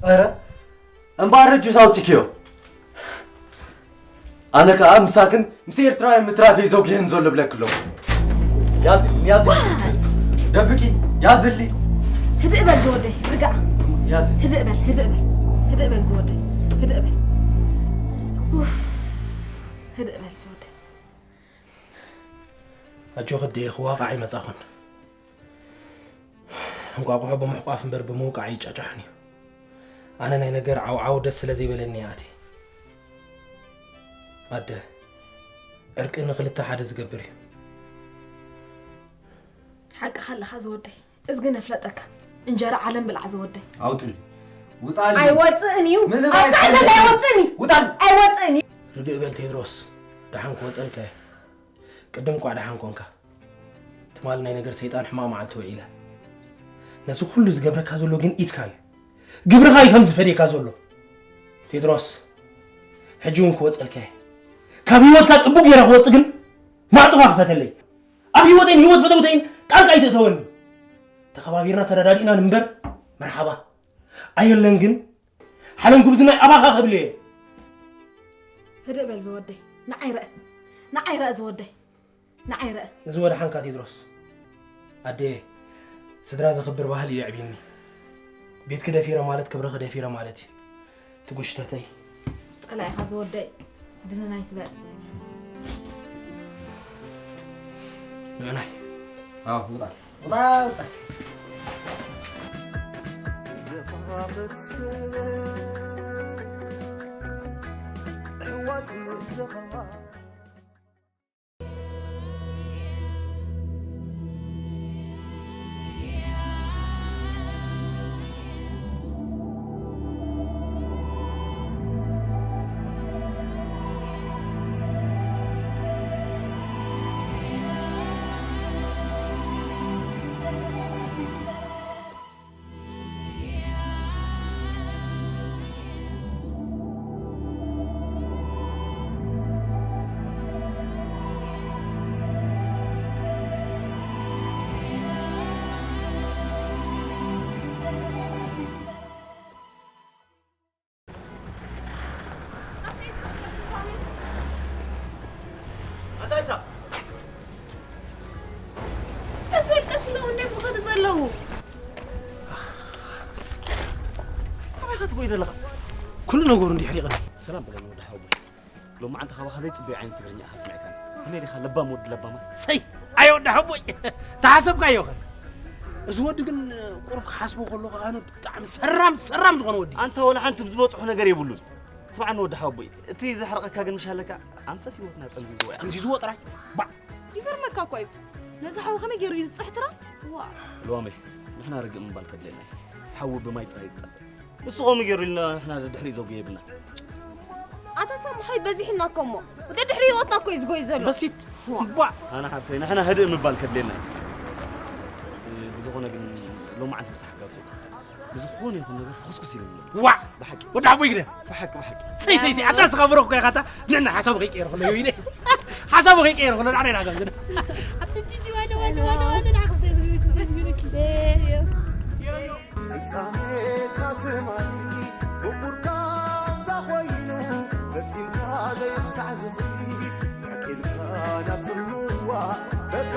ኧረ እምበኣር ሕጂስ ኣውጺክዮ። ኣነ ከኣ ምሳክን ምስ ኤርትራውያን ምትራፈይ ዘጉህየን ዘሎ እብለኪ ኣለኹ። ያዝልኒ፣ ያዝልኒ። ደብቂ፣ ያዝልኒ። ህድእ በል ዝወደይ፣ ርጋዕ። ያዝ። ህድእ በል፣ ህድእ በል። ህድእ በል ዝወደይ፣ ህድእ በል። ኡፍ፣ ህድእ በል ዝወደይ። ኣጆኺ ኣደየ፣ ክዋቃዕ ኣይመጻኹን። እንቋቑሖ ብምሕቋፍ እምበር ብምውቃዕ ኣይጫጫሕን እዩ። ኣነ ናይ ነገር ዓውዓው ደስ ስለ ዘይበለኒ እየ ኣትየ። ኣደ፣ ዕርቂ ንኽልተ ሓደ ዝገብር እዩ። ሓቅኻ ኣለኻ ዝወደይ። እዝግን ኣፍለጠካ። እንጀራ ዓለም ብላዕ ዝወደይ። ኣውጥሊ። ውጣሊ። ኣይወፅእን እዩ። ምንም ኣብታ ኣይሰማዕን። ዘላ ኣይወፅእን እዩ። ውጣሊ። ኣይወፅእን እዩ። ርግእ በል ቴድሮስ። ደሓን ክወፀልካ እየ። ቅድም እኳ ደሓን ኮንካ። ትማል ናይ ነገር ሰይጣን ሕማቕ መዓልቲ ውዒለ። ነዚ ኩሉ ዝገብረካ ዘሎ ግን ኢድካ እዩ። ግብርኻ እዩ ከም ዝፈድየካ ዘሎ። ቴድሮስ፣ ሕጂ እውን ክወፀልካ እየ። ካብ ህይወትካ ፅቡቅ ገይረ ክወፅእ ግን ማዕፆኻ ክፈተለይ። ኣብ ህይወተይን ህይወት ፈተውተይን ጣልቃ ኣይትእተወኒ። ተኸባቢርና ተረዳዲእና ንንበር መርሓባ። ኣየለን ግን ሓለም ጉብዝናይ ኣባኻ ክብል እየ። ህድእ በል ዝወደይ። ንዓይ ረአ። ንዓይ ረአ ዝወደይ። ንዓይ ረአ። እዚ ወደሓንካ ቴድሮስ። ኣደየ፣ ስድራ ዘኽብር ባህሊ እዩ የዕብይኒ። ቤትኪ ደፊረ ማለት ክብርኺ ደፊረ ማለት እዩ። ትጉሽተተይ። ጸላኢኻ ዝወደይ ድንን ኣይትበል። ንዕናይ። ኣዎ፣ ውጣ። ውጣ፣ ውጣ። ኣታ ይስቕ፣ ቀስ ኢልካ። ቀስ በል፣ ቀስ ኢሎም እንድዮም ዝኸዱ ዘለዉ። ኣበይ ኸ ትጎይ ዘለኻ? ኩሉ ነገሩ እንዲሕ ሪቕኒ። ሰላም በለኒ ወዲ ሓወቦይ። ሎማዓንቲ ካባኻ ዘይጽበዮ ዓይነት ትግርኛ ኢኻ ኣስሚዕካኒ። ከመይ ዲኻ ለባም ወዲ ለባማት? ሰይ! ኣየ ወዲ ሓወቦይ! ተሓሰብካዮ ኸ? እዚ ወዲ ግን ቁሩብ ክሓስቦ ከለኹ ኣነ ብጣዕሚ ሰራም፣ ሰራም ዝኾነ ወዲ። ኣንታ ወላ ሓንቲ ብዝበጽሖ ነገር የብሉን። ስምዓኒ ወዲ ሓወቦይ፣ እቲ ዘሕርቐካ ግን ምሽ ኣለካ፣ ኣንፈት ህይወትና ጠምዚዝዎ እዩ። ጠምዚዝዎ ጥራይ? ባዕ! ይገርመካ እኮ እዩ። ነዚ ሓው ከመይ ገይሩ እዩ ዝጽሕትራ? ዋእ! ልዋመይ፣ ንሕና ርግእ ምባል ከድልየና እዩ። ሓዊ ብማይ ጥራይ እዩ ዝጠፍእ። ንሱ ከምኡ ገይሩ ኢልና ንሕና ደድሕሪኡ ዘጉ የብልና። ኣታ ሳሚ ሓወይ በዚሕና እኮ እሞ። ደድሕሪ ህይወትና እኮ እዩ ዝጎይ ዘሎ። በሲት! ዋእ! ባዕ! ኣነ ሓብተይ፣ ንሕና ህድእ ምባል ከድልየና እዩ። ብዝኾነ ግን ሎማዓንቲ ምሳሕ ጋብዞ። ብዝኾነ ይኹን ነገር ፍኹስኩስ ኢለ ምብሎ። ዋዕ! ብሓቂ። ወዲ ሓቦይ ግደ። ብሓቂ፣ ብሓቂ። ሰይ፣ ሰይ፣ ሰይ፣ ኣታ ስኻ ብሩኽ እኮ ኢኻ፣ ኣታ ንዕና ሓሳቡ ከይቀየር ከሎ፣ ወይኔ። ሓሳቡ ከይቀየር ከሎ፣ ንዓና ኢና ጋብዘና። ኣቲ ጂጂ፣ ዋደ፣ ዋደ፣ ዋደ፣ ዋደ፣ ንዓ ክስተ ዝብልክ፣ ዝብልክ። ፍጻሜታት ትማሊ ብቁር ቃንዛ ኮይኑ፣ ፈጺምካ ዘይርሳዕ ዝኽሪ። ዕቂልካ ናብ ጽልዋ በቃ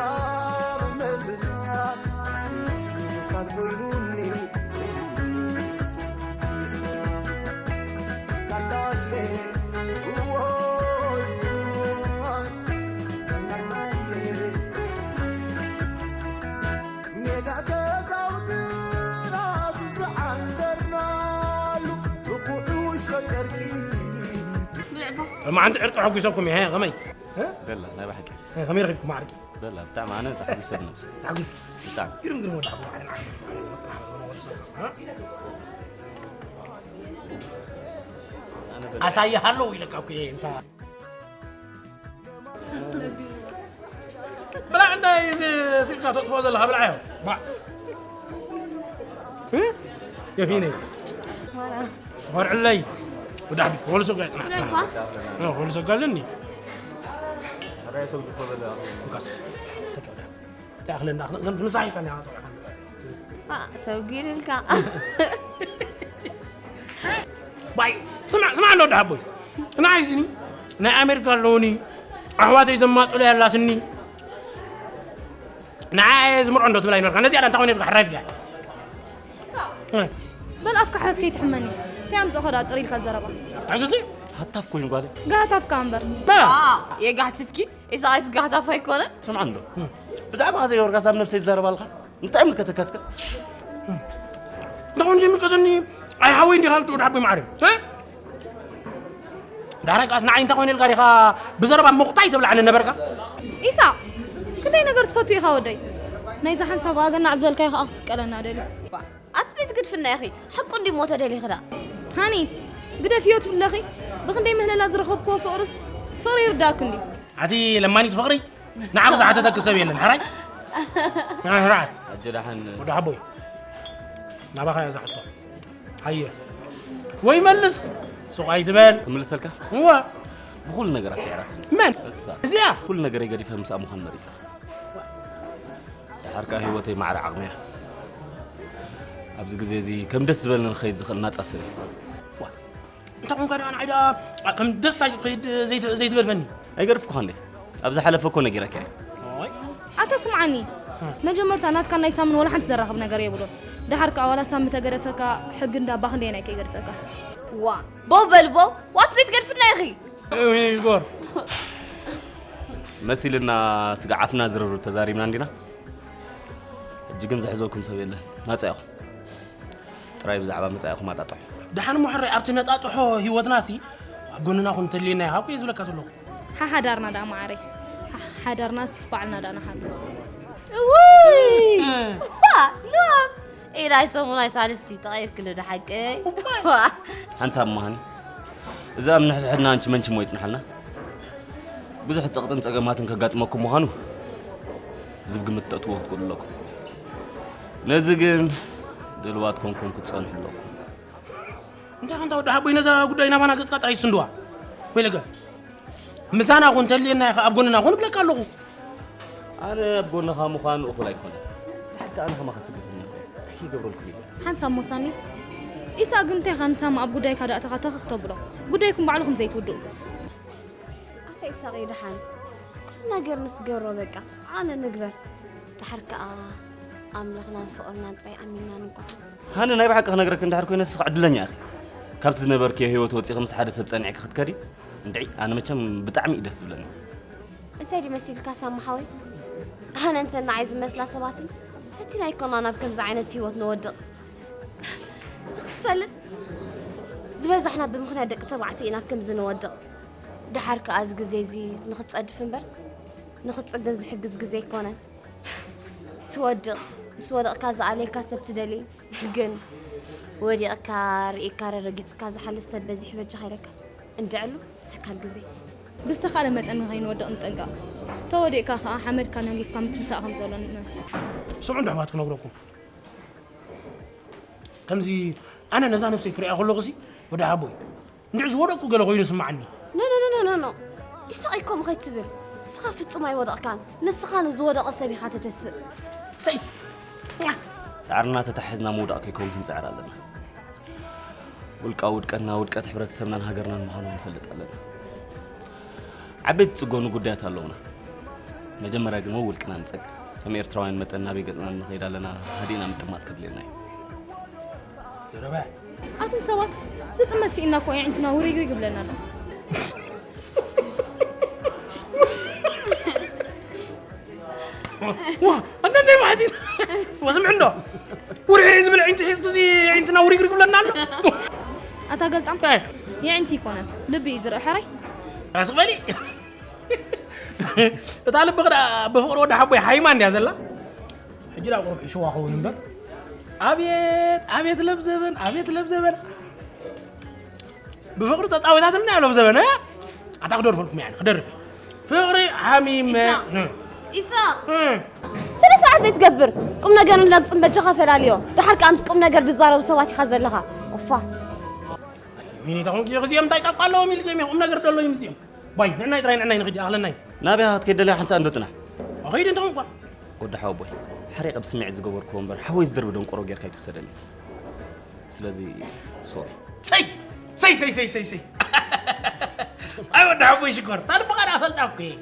ምምስሳል፣ ስኒ ምሳል ኮይኑኒ፣ ስኒ ምሳል። ላላየ፣ እዎይ፣ ላላየ። ሜዳ ገዛውትና ዝዓንደርናሉ ብኩዕሾ ጨርቂ። ብልዕባ። ሎማዓንቲ ዕርቂ ሓጒሰኩም እየ፣ ከመይ? ደላ፣ ናይ ብሓቂ። ከመይ ረኺብኩም ዕርቂ? ደላ፣ ብጣዕሚ ኣነ ተሓጒሰ ብነብሰይ። ተሓጒሰ? ብጣዕሚ። ግርም፣ ግርም ወዲ ሓቦ፣ ሓደ መዓልቲ፣ ሓደ መዓልቲ፣ ወዲ ሰብ፣ ሃ? ኣሳይሃለሁ ኢለካ እኮ እየ፣ እንታ። ብላዕ፣ እንታይ እዚ ስኢልካ ተጥፍኦ ዘለኻ? ብላዕ፣ ባ። እ? የፊነይ። ማራ። ወርዕለይ። ወዳሕዲ፣ ወልሶ ጋር ጽናሕ። ረባ። እ፣ ወልሶ ጋር ለኒ። እንካስ። ተኣኽለ እንዳ፣ ከም ምሳሕ ኢልካ እንዳ፣ ኣ፣ ሰው ጊርልካ። ባይ ስማዕ ስማዕ ኣሎ ወዲ ሓቦይ ንዓይ ስኒ ናይ ኣሜሪካ ኣለውኒ ኣሕዋተይ ዘማፅሎ ያላትኒ ንዓየ ዝምርዖ እንዶ ትብላ ይኖርካ ነዚኣ ዳ እንታይ ኮይኑ ኢልካ ሕራይ ፍጋ በል ኣፍካ ሓዝ ከይትሕመኒ እንታይ ኣምፅእኾ ዳ ጥር ኢልካ ዘረባ ኣግዚ ሃታፍ ኮይኑ ጓለ ጋህታፍካ እምበር የጋሕትፍኪ ኢሳይስ ጋህታፍ ኣይኮነን ስምዓ እንዶ ብዛዕባ ዘይወርካ ሳብ ነብሰይ ዝዛረብ ኣለካ እንታይ ምልከተካስከ እንታይ ኮይኑ ዘይምልከተኒ ኣይ ሓወይ እንዲኻ ወዲ ሓቦይ ማዕረ ዳሕራይ ከኣስ ንዓይ እንታይ ኮይኑ ኢልካ ዲኻ ብዘረባ ምቑጣይ ትብልዓኒ ነበርካ ኢሳቕ ክንደይ ነገር ትፈቱ ኢኻ ወደይ ናይዛ ሓንሳብ ኣገናዕ ዝበልካዮ ከዓ ክስቀለና ደልዩ ኣቲ ዘይትግድፍና ኢኺ ሓቁ እንዲ ሞተ ደሊኺ ዳ ሃኒ ግደፍዮ ትብለኺ ብክንደይ ምህለላ ዝረኸብክዎ ፍቕርስ ፍቕሪ ይርዳእክ እንዲ ኣቲ ለማኒት ፍቕሪ ንዓኺ ዝሓተተኪ ሰብ የለን ሕራይ ሕራይ ኣጀዳሓን ወዲ ሓቦይ ናባኻ እያ ዝሓቶ ኣየ ወይ መልስ ሱቕ ኣይትበል ክምልሰልካ እዋ ብኩሉ ነገር ኣስዒራትኒ መን እሳ እዚኣ ኩሉ ነገረይ ገዲፈ ምስኣ ምዃን መሪፀ ድሓር ከዓ ህይወተይ ማዕረ ዓቕሚያ ኣብዚ ግዜ እዚ ከም ደስ ዝበለኒ ክኸይድ ዝኽእል ናፃ ሰብ እዩ እንታይ ኮንካ ደኣ ንዓይ ደኣ ከም ደስታ ከይድ ዘይትገድፈኒ ኣይገርፍኩኻ እንዴ ኣብ ዝሓለፈ እኮ ነጊረካ እየ ኣታ ስምዓኒ መጀመርታ ናትካ ናይ ሳምን ወላ ሓንቲ ዘራኽብ ነገር የብሉን ደሓር ከዓ ዋላ ሳሚ ተገደፈካ ሕጊ እንዳባ ክንደየናይ ከይገድፈካ ዋ ቦው በልቦ ዋት ዘይትገድፍና ኢኺ ይጎር መሲልና ስጋ ዓፍና ዝርርብ ተዛሪብና እንዲና ሕጂ ግን ዝሕዘኩም ሰብ የለን ናፃ ኢኹም ጥራይ ብዛዕባ መጻኢኹም ኣጣጥሑ። ደሓን ሞሐረይ ኣብቲ ነጣጥሖ ሂወትናሲ ኣብ ጎንና ኩን እንተልየና ኢኻ እኮ እየ ዝብለካ ዘለኹ። ሓሓዳርና ደኣ መዓረይ ሓሓዳርናስ ባዕልና ደኣ ንሓሉ። እውይ ዋ ሉዋም ኢላይ ሰሙናይ ሳልስቲ ተቐይርክኒ ዶ ሓቀይ። ሓንሳብ መሃኒ እዛ ኣብ ንሕድሕድና ኣንቺ መንቺ እሞ ይጽንሓልና። ብዙሕ ጸቕጥን ጸገማትን ከጋጥመኩም ምዃኑ ዝብ ግምት ተእትዎ ክትክእሉ ኣለኩም። ነዚ ግን ድልዋት ኮንኩም ክትጸንሑ ኣለኩም። እንታይ ከንታ ወዲ ሓቦይ ነዛ ጉዳይ ናባና ገጽካ ጥራይ ትስንድዋ። ወይለገ ምሳና ኩን ተልየና ኢኻ ኣብ ጎንና ኩን እብለካ ኣለኹ። ኣነ ኣብ ጎንኻ ምዃን እኹል ኣይኮነን። ብሓቂ ኣነ ከማኻ ስደተኛ እኮ እንታይ ክገብረልኩም ኢለ። ሓንሳብ ሞሳሚ ኢሳ ግን እንታይ ኢኻ ንሳማ ኣብ ጉዳይካ ዳእተኻ ተኽኽ ተብሎ ጉዳይኩም ባዕልኹም ዘይትውድኡ። ኣታ ኢሳቕ ደሓን ኩሉ ነገር ንስገሮ በቃ ዓነ ንግበር ደሓር ከኣ ኣምላኽናን ፍቕርናን ጥራይ ኣሚንና ንጓዓዝ። ሃኒ ናይ ብሓቂ ክነግረኪ እንድሕር ኮይነ ንስኺ ዕድለኛ ኢኺ። ካብቲ ዝነበርክዮ ህይወት ወጺኺ ምስ ሓደ ሰብ ጸኒዕኪ ክትከዲ እንድዒ ኣነ መቸም ብጣዕሚ እዩ ደስ ዝብለኒ። እንታይ ድዩ መሲልካ ሳሚ ሓወይ? ኣነ እንተ ንዓይ ዝመስላ ሰባትን ፈቲና ኣይኮና ናብ ከምዚ ዓይነት ህይወት ንወድቕ። ንኽትፈልጥ ዝበዛሕና ብምኽንያት ደቂ ተባዕትዮ ኢና ኣብ ከምዚ ንወድቕ። ደሓር ከኣ እዚ ግዜ እዚ ንኽትጸድፍ እምበር ንኽትጽግን ዝሕግዝ ግዜ ኣይኮነን። ትወድቕ ምስ ወደቕካ ዝኣልየካ ሰብ ትደሊ ግን ወዲቕካ ርኢካ ረረጊፅካ ዝሓልፍ ሰብ በዚሑ በጃኻ ኢለካ እንድዕሉ ሰካል ግዜ ብዝተኻለ መጠን ንኸይንወድቕ ንጠንቀቕ ተወዲቕካ ኸዓ ሓመድካ ነጊፍካ ምትንሳእ ከም ዘሎ ንእመን ስምዑ እንዶ ኣሕዋት ክነግረኩም ከምዚ ኣነ ነዛ ነብሰይ ክሪኣ ከለኹ ሲ ወዲ ሓቦይ እንድዒ ዝወደቅኩ ገለ ኮይኑ ይስምዓኒ። No no no no no no ኢሳቕ ኢኮም ኸይትብል እስኻ ፍጹም ኣይወደቕካን ንስኻ ንዝወደቐ ሰብ ኢኻ ተተስእ። ሰይ ጻዕርና ተታሒዝና ምውዳቕ ከይከውን ክንጽዕር ኣለና። ውልቃዊ ውድቀትና ውድቀት ሕብረተሰብናን ሃገርናን ምዃኑ ክንፈልጥ ኣለና። ዓበይቲ ዝጽገኑ ጉዳያት ኣለዉና። መጀመርያ ግን ውልቅና ንጸግ። ከም ኤርትራውያን መጠን ናበይ ገጽና ንኸይድ ኣለና ሃዲእና ምጥማት ከድልየና እዩ። ዘረባ ኣቱም ሰባት ዝጥመት ስኢና እኮ የዕንትና ውሪግሪግ ይብለና ኣሎ። ዋ ኣንዳንዳይ ማለት እዩ ወስምዕ እንዶ ውርዒ ዝብል ዕንቲ ሒዝኩ እዚ ዕንትና ውሪግሪግ ይብለና ኣሎ። ኣታ ገልጣም የዕንቲ ይኮነን ልቢ እዩ ዝርኢ ሕራይ ራስ በሊ እታ ልቢ ክዳ ብፍቅሪ ወዲ ሓቦይ ሓይማ እንድያ ዘላ ሕጂ ዳ ቁሩብ ሕሽዋ ኸውን እምበር ኣቤት ኣቤት ለብዘበን ኣቤት ለብዘበን ብፍቅሪ ተፃዊታትልና ያ ለብዘበን ኣታ ክደርፈልኩም ያ ክደርፍ ፍቅሪ ሓሚመ ኢሳቅ ስነ ስርዓት ዘይትገብር ቁም ነገርን ነብፅን በጃኻ ፈላልዮ ድሓር ከዓ ምስ ቁም ነገር ዝዛረቡ ሰባት ኢኻ ዘለኻ ኦፋ ሚኒታ ኮንኪ እዚኦም እንታይ ጣቋ ኣለዎም ኢልኩም ቁም ነገር ደሎ ይምፅኦም ባይ ንዕናይ ጥራይ ንዕናይ ንኽጂ ኣኽለናይ ናበይ ክትከይድ ደለያ ሓንሳእ እንዶ ጽናሕ ኣኸይድ እንተኾንኳ ወዲ ሓወቦይ ሓሪቐ ብስምዒት ዝገበርክዎ እምበር ሓወይ ዝድርቢ ደንቆሮ ጌርካ ኣይትውሰደኒ ስለዚ ሶሪ ሰይ ሰይ ሰይ ሰይ ሰይ ሰይ ኣይ ወዲ ሓቦይ ሽኮር፣ ታልቦ ቃል ኣፈልጣ እኮ እየ።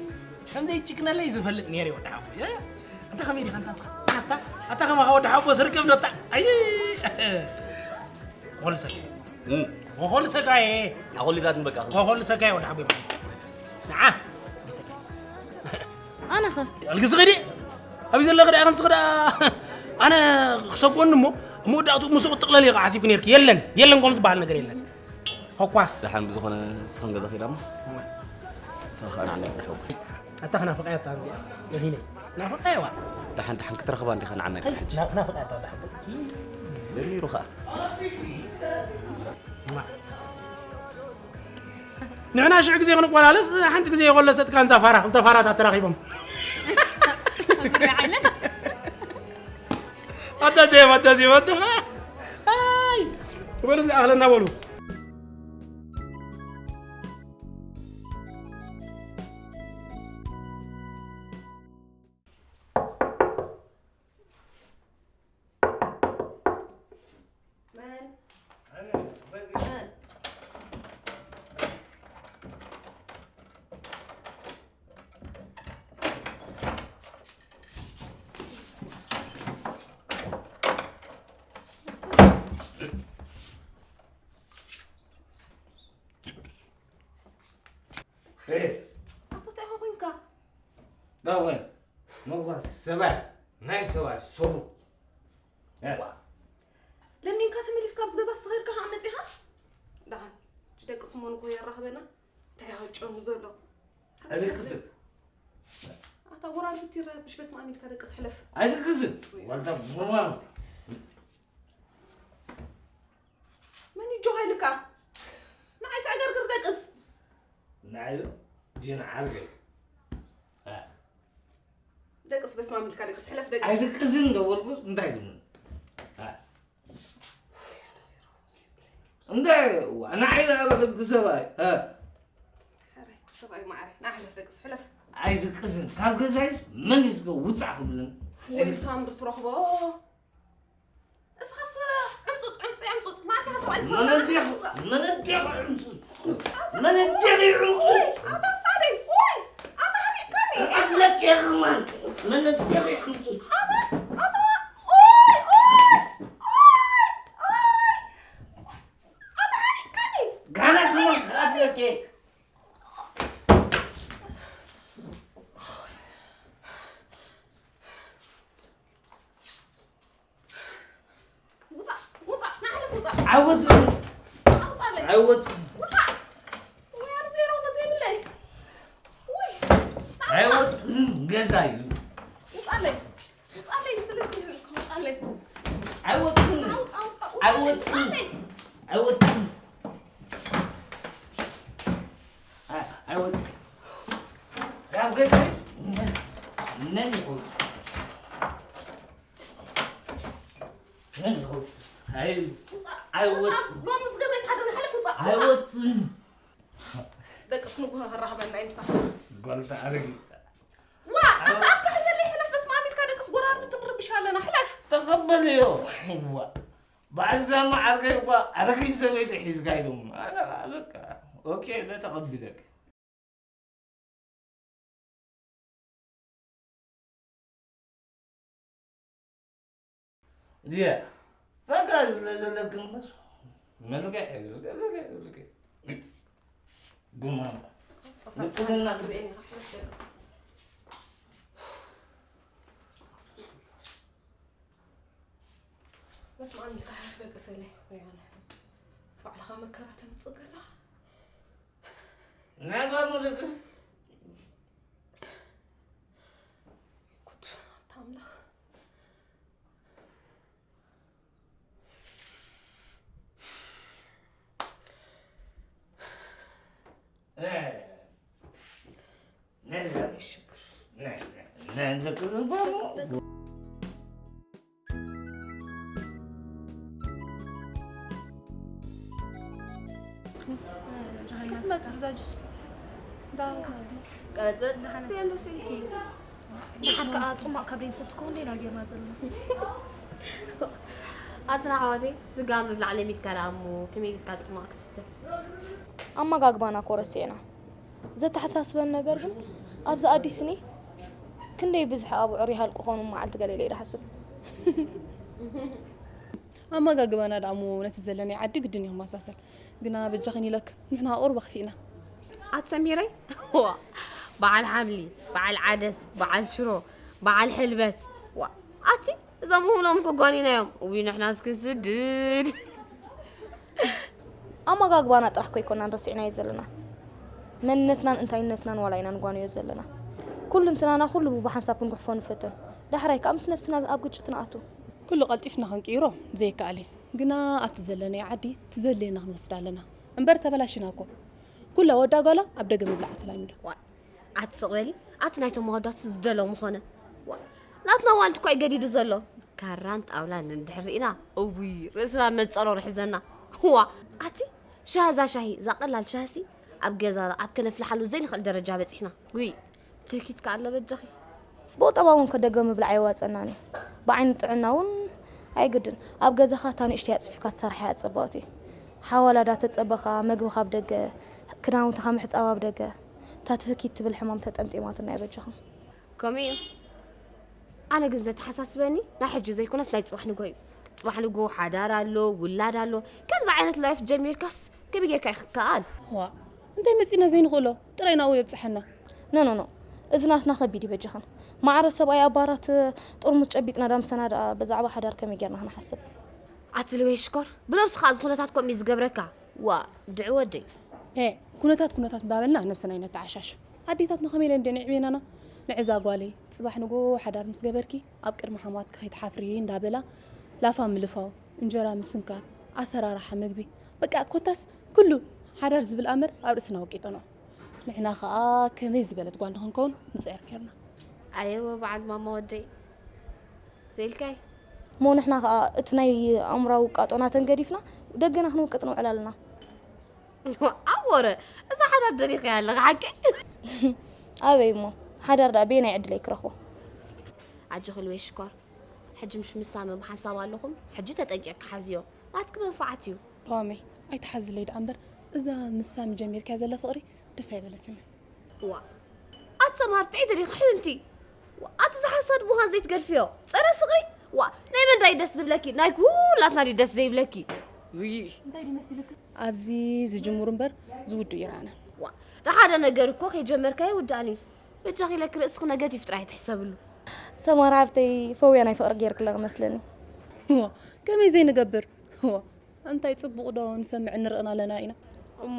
ከምዘይ ጭክነለይ ዝፈልጥ ነይረ ወዲ ሓቦይ። እ? ኣታ ከመይ ዲኻ እንታ ንስኻ? ኣታ ኣታ ከማኻ ወዲ ሓቦ ስርከብ ዶ ኣታ? ኣይ ኮኾል ሰካየ። እም። ኮኾል ሰካየ። ኣኾሊታት ንበቃ። ኮኾል ሰካየ ወዲ ሓቦይ ማለት። ንዓ። ኣነኸ? ኣልግስ ኸዲ። ኣብዚ ዘለኺ ደኣ ክንስኺ ደኣ ኣነ ክሰጎኒ እሞ መወዳእትኡ ምስኡ ጥቕለል ኢኻ ሓሲብኪ ነይርኪ። የለን የለን፣ ከምኡ ዝበሃል ነገር የለን። ሆኳስ። ደሓን ብዝኾነ ንስኽን ገዛ ኺዳ እሞ። ንስኻ ኸኣ ንዓና ይብርሐው። ኣታ ክናፍቐያ ኣታ እዚኣ። መዲነ። ናፍቐያ ዋ። ደሓን ደሓን ክትረኽባ እንዲኻ ንዓና ይብርሐች። ናፍቐያ ኣታ ደሓን። ጀሚሩ ኸኣ። ንሕና ሽሕ ግዜ ክንቆላለስ ሓንቲ ግዜ የቆለሰት ካንዛ ፋራ፣ ክልተ ፋራታት ተራኺቦም። ኣታ ደም ኣታ ዚወትኻ። ኣይ በሉ ኣኽለና በሉ። መን? መን? ኣታ እንታይ ኢኻ ኮንካ? ዳወን፣ መጓስ ሰባይ፣ ናይ ሰባይ ሰቡ። ዋ። ለሚንካ ተመሊስካ ኣብዚ ገዛ ስኺርካ ከኣ መጺኻ? ደሓን፣ ደቂ ስሞን እኮ የራኽበና። እንታይ ይሃጨኑ ዘሎ? ኣይደቅስን። ኣታ ጎራርብቲ ይረብሽ፣ በስመ ኣብ ኢልካ ደቅስ ሕለፍ። ኣይደቅስን። ወይ። ዋልታ ቡማ። መን እዩ ጆሃ ኢልካ? ንዓይ ተዕገርግር ደቅስ። ንዓይ ዶ? ጂን ዓርገ። እ። ደቅስ በስመ ኣብ ኢልካ ደቅስ፣ ሕለፍ ደቅስ። ኣይደቅስን ዶ በልኩስ እንታይ ዝብል? እ። እንታይ ንዓይ ደኣ በልክ ሰብኣይ? እ። ሕራይ፣ ሰብኣይ ማዕረ፣ ና ሕለፍ ደቅስ፣ ሕለፍ። ኣይደቅስን። ካብ ገዛይስ መን እዩ እስከ ውጻእ ክብልን? ወይ ሳምሪ ትረኽቦ። እስኻስ ዕምጹጽ፣ ዕምጺ፣ ዕምጹጽ፣ ማእስኻ ሰብኣይ ዝኾነ መነዴኻ፣ መነዴኻ ዕምጹጽ፣ መነዴኺ ዕምጹጽ። ኣታ ሳደይ፣ ኦይ፣ ኣታ ሃዲእካኒ። ኣፍለቄኺ ማን፣ መነዴኺ ዕምጹጽ። ኣታ፣ ኣታ፣ ኦይ፣ ኦይ፣ ኦይ፣ ኦይ። ኣታ ሃዲእካኒ። ጋና ከማን ኣፍለቄ። ውጻእ፣ ውጻእ፣ ንሓለፍ ውጻእ። ኣይወጽእን። ኣውጻለይ። ኣይወጽእን። ውጻእ። ወይ ኣነ ዜሮ ገዛ የብለይ። ወይ። ንሓለፍ። ኣይወጽእን፣ ገዛ እዩ። ውጻለይ። ውጻለይ፣ ስለዚ ይህልኩ፣ ውጻለይ። ኣይወጽእን። ውጻ፣ ውጻ፣ ውጻ፣ ኣይወጽእን። ውጻለይ። ኣይወጽእን። ኣይ-፣ ኣይወጽእን። ካብ ገዛይስ መን ይወጽእ? መን ይወጽእ? ኣይ-፣ ውጻእ። ኣይወጽእን። ውጻእ። ሎሚ ምስ ገዛይ ትሓድር ንሓለፍ ውጻእ። ውጻእ። ኣይወጽእን። ደቅስ ንጉሆ ከራኽበና እዩ ምሳኻ። ጓል ተኣረጊ። ዋ፣ ኣታ ኣፍካ ሕዘለይ ሕለፍ፣ በስመ ኣብ ኢልካ ደቅስ ጎራርብቲ ንርብሽ ኣለና፣ ሕለፍ። ተቐበልዮ። ዋ። በዓል ዛማ ዓርከይ እኳ ኣረኺ ሰበይቲ ሒዝካ ኢሎም። ኣነ በቃ፣ ኦኬ፣ እለ ተቐቢለክ። እዚኣ፣ ጸጋ ስለ ዘለክን እምበር፣ መልክዕ፣ ጉማማ። ጽቡቕ ምቅስና። ሰዓት ክትርእየኒ ኢኻ፣ ሕለፍ ደቅስ። በስመ ኣብ ኢልካ ሕለፍ ደቅሰለይ። ወይ ኣነ ባዕልኻ መከራ ተምጽእ ገዛ። ናይ ባር መደቅስ። ጉድ፣ ኣታ ኣምላኽ። እ፣ ነዛ ምሽክር፣ ነ-፣ ነ-፣ ነ-፣ ደቂ ዘባኑ። ክትመጽእ እዛ ጁስ። ቀጥታ ስቴንዶ ስልኪ። ደሓር ከኣ ጽማቕ ካብ ደይንሰቲ ከሆን ደይና ጌርና ዘለና። ኣትና ኣሕዋተይ፣ ስጋ ምብላዕ ለሚድካ ደኣ እሞ ከመይ ጌርካ ጽማቕ ክስተ? ኣመጋግባና እኮ ረሲዕና። ዘተሓሳስበን ነገር ግን ኣብዚ ኣዲስኒ ክንደይ ብዝሒ ኣብዑር ይሃልቁ ኾኑ መዓልቲ ገለ ኢለ እየ ዝሓስብ። ኣመጋግባና ደኣ እሞ ነቲ ዘለናዮ ዓዲ ግድን እዩ ክመሳሰል። ግና በጃኽን ኢለክ ንሕና ቁሩብ ኣኽፊእና። ኣቲ ሰሚረይ፣ ዋ፣ በዓል ሓምሊ፣ በዓል ዓደስ፣ በዓል ሽሮ፣ በዓል ሕልበት። ዋ፣ ኣቲ እዞም ምሁሎም እኮ ጓኒናዮም። እውይ ንሕናስ ክንስድድ። ኣመጋግባና ጥራሕ እኮ ኣይኮናን ረሲዕናዮ ዘለና። መንነትናን እንታይነትናን ዋላ ኢና ንጓንዮ ዘለና። ኩሉ እንትናና ኩሉ ብሓንሳብ ክንጉሕፎ ንፈትን። ዳሕራይ ከኣ ምስ ነብስና ኣብ ግጭት ንኣቱ። ኩሉ ቀልጢፍና ክንቅይሮ ዘይከኣል እዩ። ግና ኣብቲ ዘለናዮ ዓዲ ትዘልየና ክንወስድ ኣለና። እምበር ተበላሽና እኮ። ኩላ ወዳ ጓላ ኣብ ደገ ምብላዕ ተላሚዳ። ዋይ፣ ኣቲ ስቕ በሊ፣ ኣቲ ናይቶም ኣወዳት ዝደሎ ምኾነ። ዋ፣ ናትና ዋንት እኳ እዩ ገዲዱ ዘሎ። ካራን ጣውላን እንድሕር ርኢና፣ እውይ፣ ርእስና መጸሮ ርሕዘና። ዋ፣ ኣቲ ሻሂ፣ እዛ ሻሂ፣ እዛ ቀላል ሻሂሲ ኣብ ገዛና ኣብ ከነፍልሓሉ ዘይንኽእል ደረጃ በጺሕና። ውይ፣ ትህኪት ከኣ ኣሎ በጃኺ። ብቑጠባ እውን ከደገ ምብላዕ ኣየዋጸናን እዩ። ብዓይኒ ጥዕና እውን ኣይግድን። ኣብ ገዛኻ እታ ንእሽተይ ኣጽፊፍካ ትሰርሓ እያ ጽብቕቲ። ሓዋላ ዳተጸበኻ፣ መግብኻ ኣብ ደገ፣ ክዳውንትኻ ምሕጻብ ኣብ ደገ። እታ ትህኪት ትብል ሕማም ተጠምጢማትና እያ በጃኹም። ከምኡ እዩ። ኣነ ግን ዘተሓሳስበኒ ናይ ሕጂ ዘይኮነስ ናይ ጽባሕ ንግሆ እዩ። ጽባሕ ንግሆ ሓዳር ኣሎ፣ ውላድ ኣሎ። ከምዚ ዓይነት ላይፍ ጀሚርካስ ከመይ ጌርካ ይከኣል? ዋ፣ እንታይ መጺና ዘይንኽእሎ? ጥራይ ናብኡ የብጽሐና። ኖ፣ ኖ፣ ኖ። እዚ ናትና ከቢድ እዩ በጃኽን። ማዕረ ሰብኣይ ኣባራት ጥርሙዝ ጨቢጥና ዳምሰና ደኣ ብዛዕባ ሓዳር ከመይ ጌርና ክንሓስብ? ኣቲ ልወይ ሽኮር፣ ብነብሱ ከኣ እዚ ኩነታት ከምኡ እዩ ዝገብረካ። ዋ፣ ድዒ ወደይ። ኤ፣ ኩነታት ኩነታት እንዳበልና ነብስና ኣይነተዓሻሹ። ኣዴታትና ከመይ ኢለን ድየን የዕብየናና? ንዕዛ ጓለይ፣ ጽባሕ ንግሆ ሓዳር ምስ ገበርኪ ኣብ ቅድሚ ሓማትኪ ከይትሓፍሪ እንዳበላ ላፋ ምልፋው፣ እንጀራ ምስንካት፣ ኣሰራርሓ ምግቢ፣ በቃ ኮታስ ኩሉ ሓዳር ዝብል ኣምር ኣብ ርእስና ወቂጠኖ። ንሕና ኸኣ ከመይ ዝበለት ጓል ንኽንከውን ንጽዕር ኔርና። ኣየወ በዓል ማማ ወደይ፣ ዘኢልካይ። እሞ ንሕና ኸኣ እቲ ናይ ኣእምራዊ ውቃጦ ናተን ገዲፍና ደገና ክንውቅጥ ንውዕል ኣለና። ኣብ ወረ፣ እዛ ሓዳር ደሊኽያ ኣለኻ ሓቂ? ኣበይ እሞ፣ ሓዳር ደኣ በየናይ ዕድለይ ክረኽቦ? ኣጆኺ ልወይ ሽኮር፣ ሕጂ ምሽ ምሳመ ብሓንሳብ ኣለኹም፣ ሕጂ ተጠንቂቕካ ሓዝዮ፣ ናትኪ መንፍዓት እዩ። ሎሚ ኣይትሓዝለይ ደኣ እምበር፣ እዛ ምሳሚ ጀሚርካያ ዘላ ፍቕሪ ደስ ኣይበለትኒ። ዋ፣ ኣቲ ሰምሃር ጥዕይቲ ዲኺ ሕምምቲ? ዋ፣ ኣቲ ዝሓሳድ ምዃን ዘይትገድፍዮ፣ ጸረ ፍቕሪ? ዋ፣ ናይ መን ዳዩ ደስ ዝብለኪ? ናይ ኩላትና ድዩ ደስ ዘይብለኪ? ውይ። እንታይ ድዩ መሲልኪ? ኣብዚ ዝጅምሩ እምበር ዝውድኡ ይረኣና። ዋ፣ ንሓደ ነገር እኮ ከይጀመርካዮ ይውዳእን እዩ። በጃኺ ኢለኪ ርእስኺ ነገቲቭ ጥራይ ትሕሰብሉ። ሰምሃር ሓብተይ፣ ፈውያ ናይ ፍቕሪ ጌርክላ መስለኒ። ዋ፣ ከመይ ዘይንገብር? ዋ፣ እንታይ ጽቡቕ ዶ ንሰምዕ ንርእን ኣለና ኢና። እሞ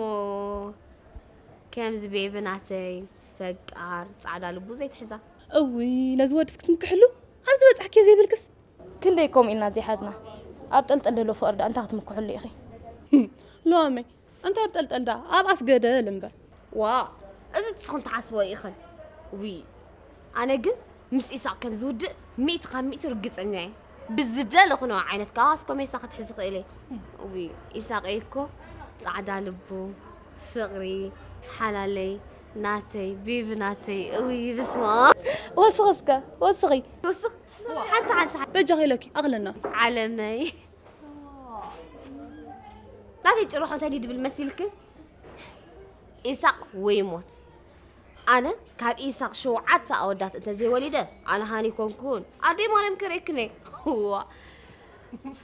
ከምዚ ቤቢ ናተይ ፈቃር ጻዕዳ ልቡ ዘይትሕዛ። እውይ፣ ነዚ ወድስ ክትምክሕሉ ኣብዚ በጻሕኪ ዘይብልክስ። ክንደይ ከምኡ ኢልና ዘይሓዝና። ኣብ ጠልጠል ዘሎ ፍቕሪ ደኣ እንታይ ክትምክሕሉ ኢኺ? ሎሚ እንታይ ኣብ ጠልጠል ደኣ ኣብ ኣፍ ገደል እምበር። ዋ፣ እዚ ንስኽን ትሓስቦ ኢኽን። ውይ፣ ኣነ ግን ምስ ኢሳቕ ከም ዝውድእ ሚእቲ ካብ ሚእቲ ርግጸኛ እየ። ብዝደለኹ ዓይነት ከኣ እስኮ ሜሳ ክትሕዚ ክእል እየ። ውይ፣ ኢሳቐይ እኮ ጻዕዳ ልቡ፣ ፍቕሪ፣ ሓላለይ፣ ናተይ፣ ቤቢ ናተይ። ውይ፣ ብስማ። ወስኺ እስከ፣ ወስኺ። ወስኽ፣ ሓንቲ፣ ሓንቲ፣ ሓንቲ። በጃኺ ኢለኪ፣ ኣቕለና። ዓለመይ። ናተይ ጭርሖ እንታይ ድብል መሲልክን? ኢሳቕ ወይ ሞት። ኣነ ካብ ኢሳቕ ሸውዓተ ኣወዳት እንተዘይወሊደ፣ ኣነ ሃኒ ኮንኩን። ኣደይ ማርያም ከርእየክን እየ። ዋ።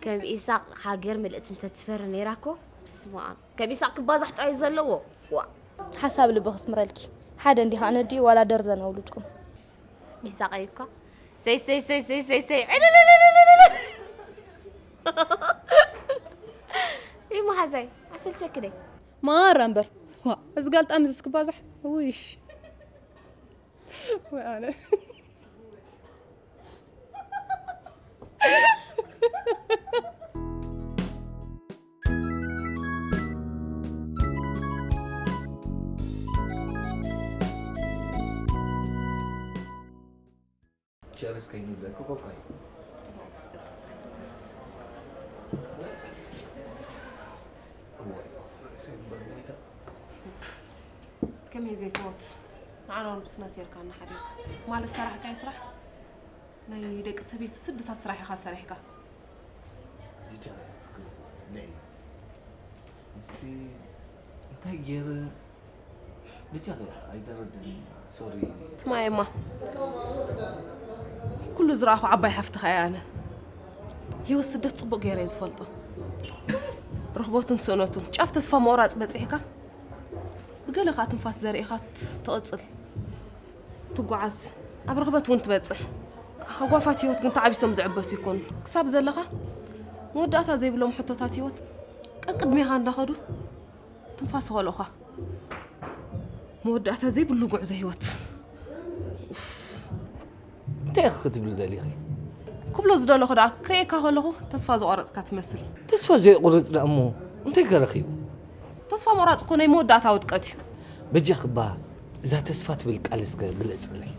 ከም ኢሳቕ ሃገር ምልእቲ እንተትፈሪ ነይራ እኮ። በስመ ኣብ። ከም ኢሳቕ ክባዛሕ ጥራይ ዘለዎ። ዋ። ሓሳብ ልቢ ክስምረልኪ። ሓደ እንዲኻ ነዲ ዋላ ደርዘን ኣውልድኩም። ኢሳቐይ እኳ ሰይ፣ ሰይ፣ ሰይ፣ ሰይ፣ ሰይ፣ ሰይ፣ ዕልልልልልልል። ይመሓዛይ፣ ኣሰልቸክደይ። ማራ እምበር። ዋ፣ እዚ ጋል ጣም እዚ እስክባዛሕ። ውይሽ። ወይ ኣነ። ቸርስ ከይንብለኪ ኮካ እዩ። እዋይ፣ ርእሰይ እምበር ጎይታ። ከመይ ዘይትሞት ንዓና እውን ብስና ሴርካ እናሓደርካ። ትማሊ ዝሰራሕካዮ ስራሕ ናይ ደቂ ሰበይቲ ስድታት ስራሕ ኢኻ ሰሪሕካ። ብቻ ንዒ። ምስቲ እንታይ ገይረ ብቻ ኣይተረድእን። ሶሪ። ስማየማ፣ ኩሉ ዝረኣኹ ዓባይ ሓፍትኻ እየ ኣነ። ህይወት ስደት ጽቡቕ ገይረ እየ ዝፈልጦ። ርኽቦትን ስእነቱን ጫፍ ተስፋ ምቑራጽ በጺሕካ፣ ብገለ ከኣ ትንፋስ ዘርኢኻ ትቕጽል ትጓዓዝ፣ ኣብ ርኽበት እውን ትበጽሕ። ሃጓፋት ህይወት ግን ተዓቢሶም ዝዕበሱ ይኮኑ። ክሳብ ዘለኻ መወዳእታ ዘይብሎም ሕቶታት ህይወት ቀቅድሜኻ እንዳኸዱ ትንፋስ ይኸልኡኻ። መወዳእታ ዘይብሉ ጉዕዞ ህይወት። እንታይ ኢኺ ክትብሊ ደሊኺ? ክብሎ ዝደለኹ ደኣ ክርእየካ ከለኹ ተስፋ ዝቆረጽካ ትመስል። ተስፋ ዘይቁርጽ ደኣ እሞ እንታይ ከ ረኺቡ? ተስፋ ምቑራጽ እኮ ናይ መወዳእታ ውድቀት እዩ። በጃኺ እባ እዛ ተስፋ ትብል ቃል እስከ ግለጽለይ።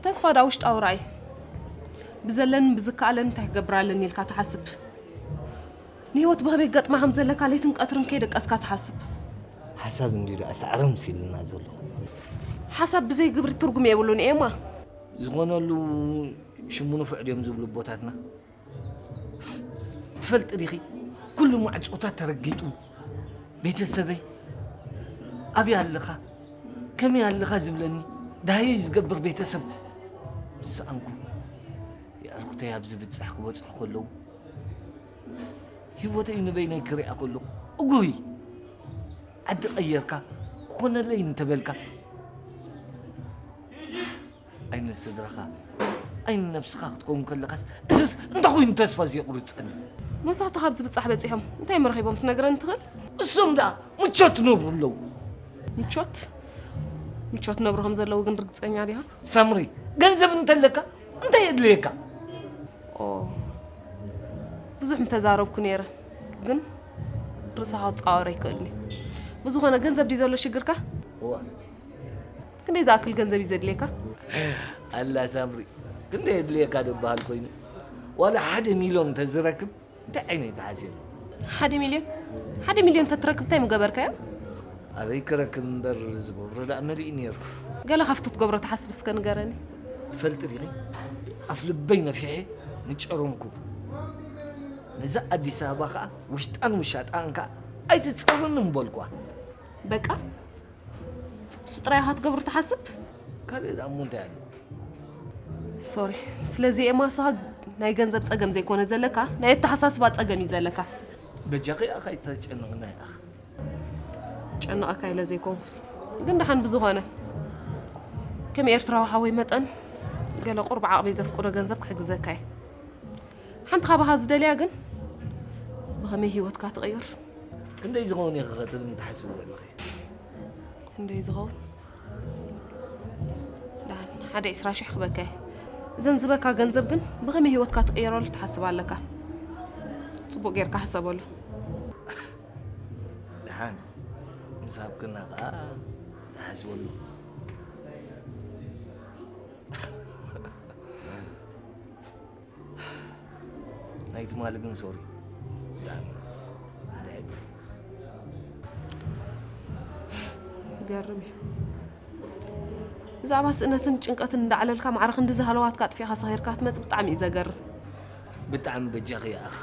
ተስፋ ደኣ ውሽጣዊ ራእይ። ብዘለንን ብዝከኣለን እንታይ ክገብር ኣለኒ ኢልካ ትሓስብ። ንህይወት ብኸመይ ክገጥማ ከም ዘለካ ለይትን ቀትርን ከይደቀስካ ትሓስብ። ሓሳብ እንድዩ ደኣ ሳዕርምስ ኢሉና ዘሎ። ሓሳብ ብዘይ ግብሪ ትርጉም የብሉን ኤማ። ዝኾነሉ ሽሙ ንፉዕ ድዮም ዝብሉ ኣቦታትና? ትፈልጢ ዲኺ? ኩሉ ማዕጾታት ተረጊጡ፣ ቤተሰበይ ኣበይ ኣለኻ? ከመይ ኣለኻ ዝብለኒ፣ ደሃየይ ዝገብር ቤተሰብ ምስ ሰኣንኩ፣ የዕሩኽተይ ኣብ ዝብጻሕ ክበጽሑ ከለዉ፣ ህይወተይ ንበይነይ ክሪኣ ከለኹ፣ እጉይ! ዓዲ ቀየርካ፣ ክኾነለይ እንተበልካ፣ ኣይ ንስድራኻ ኣይ ንነብስኻ ክትከውን ከለኻስ፣ እዝስ እንታይ ኮይኑ ተስፋ ዘየቑርጸኒ? መስዋእቲ ካብ ዝብጻሕ በጺሖም እንታይ ምረኺቦም ትነግረኒ ትኽእል? እሶም ደኣ ምቾት ነብሩ ኣለዉ። ምቾት? ምቾት ነብሩ ከም ዘለዉ ግን ርግጸኛ ዲኻ? ሳምሪ፣ ገንዘብ እንተለካ እንታይ የድልየካ? ኦ፣ ብዙሕ ምተዛረብኩ ነይረ፣ ግን ርእስኻ ክጻወር ኣይክእልን እዩ። ብዝኾነ፣ ገንዘብ ድዩ ዘሎ ሽግርካ? እዋ። ክንደይ ዝኣክል ገንዘብ እዩ ዘድልየካ? ኣላ ሳምሪ፣ ክንደይ የድልየካ ዝበሃል ኮይኑ፣ ዋላ ሓደ ሚልዮን እንተዝረክብ እንታይ ዓይነይ ተሓሲሩ? ሓደ ሚልዮን? ሓደ ሚልዮን ተትረክብ እንታይ ምገበርካዮ? ኣበይ ክረክብ እምበር ዝገብሮ ደኣ መሊኡ ነይሩ። ገለ ካብቲ ትገብሮ ትሓስብ እስከ ንገረኒ። ትፈልጢ ዲኺ? ኣፍ ልበይ ነፊሐ ምጨረምኩ። ነዛ ኣዲስ ኣበባ ኸኣ ውሽጣን ውሻጣን ከኣ ኣይትጸርኒ ምበልኳ። በቃ እሱ ጥራይ ኢኻ ትገብር ትሓስብ? ካልእ ደኣ እሞ እንታይ ኣሎ? ሶሪ ስለዚ ኤማ ንስኻ ናይ ገንዘብ ጸገም ዘይኮነ ዘለካ ናይ ኣተሓሳስባ ጸገም እዩ ዘለካ። በጃኺ ኣኻ ኣይተጨንቕና ኢኻ። ጨንቐካ ኢለ ዘይኮንኩስ ግን ደሓን ብዝኾነ ከም ኤርትራዊ ሓወይ መጠን ገለ ቁሩብ ዓቕመይ ዘፍቅዶ ገንዘብ ክሕግዘካ እየ። ሓንቲ ካባኻ ዝደልያ ግን ብኸመይ ህይወትካ ትቕይር? ክንደይ ዝኸውን ኢኺ ከ ትብል ትሓስቢ ዘለኺ? ክንደይ ዝኸውን? ደሓን ሓደ ዕስራ ሽሕ ክበካ እየ። እዘን ዝበካ ገንዘብ ግን ብኸመይ ህይወትካ ትቕይረሉ ትሓስብ ኣለካ? ጽቡቕ ጌርካ ሕሰበሉ። ደሓን ምስ ሃብክና ከኣ ንሓስበሉ። ናይ ትማሊ ግን ሶሪ ብጣዕሚ ድሕድ ይገርም እዩ። ብዛዕባ ስእነትን ጭንቀትን እንዳዕለልካ ማዕረ ክንድዚ ሃለዋትካ ኣጥፊእኻ ሰኺርካ ክትመጽእ ብጣዕሚ እዩ ዘገርም። ብጣዕሚ በጃኺ ይኣኽ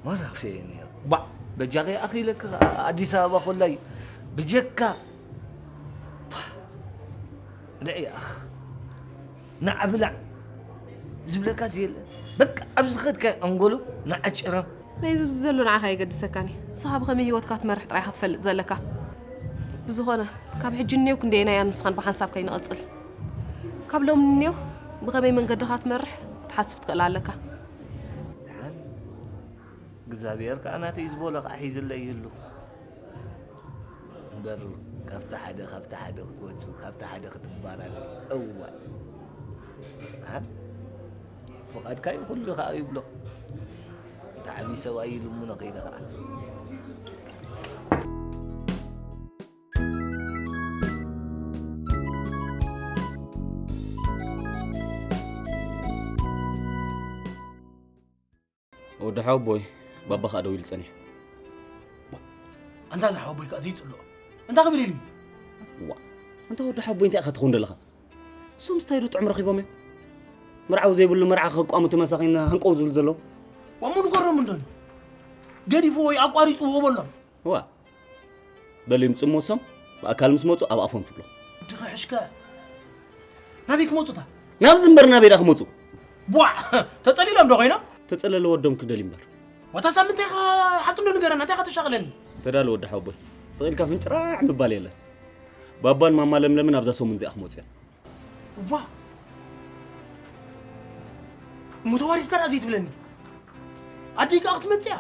ማራ ክፍየ ነይሩ። ባዕ በጃኺ ይኣኽ ኢለኪ ከኣ ኣዲስ ኣበባ ኮላይ ብጀካ ንዒ ይኣኽ ንዓ ብላዕ ዝብለካ ዘየለ በቃ ኣብ ዝኸድካዮ ኣንጎሎ ንዓ ጭረም። ናይ ዝብዚ ዘሎ ንዓኻ የገድሰካን እዩ። ንስኻ ብኸመይ ህይወትካ ትመርሕ ጥራይ ኢኻ ትፈልጥ ዘለካ። ብዝኾነ ካብ ሕጂ እኔው ክንደየናይ ኣነ ንስኻን ብሓንሳብ ከይንቕጽል ካብ ሎሚ እኔው ብኸመይ መንገድኻ ትመርሕ ክትሓስብ ትኽእል ኣለካ። ደሓን እግዚኣብሔር ከኣ ናተይ ዝበሎ ከኣ ሒዝለይ ይህሉ። እምበር ካብቲ ሓደ ካብቲ ሓደ ክትወፅእ ካብቲ ሓደ ክትባራረ እዋይ ኣን ፍቓድካ እዩ ኩሉ ከዓ ይብሎ ብጣዕሚ ሰብኣይ ይልምኖ ከይደ ከዓ ወዲ ሓወቦይ ባባ ከዓ ደው ኢሉ ጸኒሑ። ኣንታ እዚ ሓወቦይ ከዓ ዘይጽልኦ እንታይ ክብል ኢሉ እዩ? ዋ ኣንታ ወዲ ሓወቦይ እንታይ ኢኻ ትኸውን ዘለኻ? እሶም ስታይ ዶ ጥዑም ረኺቦም እዮም? መርዓዊ ዘይብሉ መርዓ ከቋሙ እቲ መሳኺን ሃንቀው ዝብሉ ዘለዉ። ዋሙ ንገሮም እንዶኒ ገዲፉ ወይ ኣቋሪጹዎ በሎም። እዋ፣ በል ይምጹ እሞ እሶም ብኣካል ምስ መጹ ኣብ ኣፎም ትብሎ። ድኸ ሕሽከ ናበይ ክመጹታ? ናብዚ እምበር ናበይ ዳ ክመጹ? ቧዕ! ተጸሊሎም ዶ ኮይኖም? ተጸለለ ወዶም ክደል እምበር። ወታ ሳምንት ኢኻ ሓቂ እንዶ ንገረና፣ እንታይ ኢኻ ተሻቕለኒ? ተዳሉ ወዲ ሓወቦይ፣ ስቕ ኢልካ ፍንጭራዕ ምባል የለን። ባባን ማማ ለምለምን ኣብዛ ሰሙን እዚኣ ክመጹ እዮም። እዋ፣ እሞ ተዋሪድካ ደኣ ዘይትብለኒ? ኣደይ ከኣ ክትመጽእ እያ።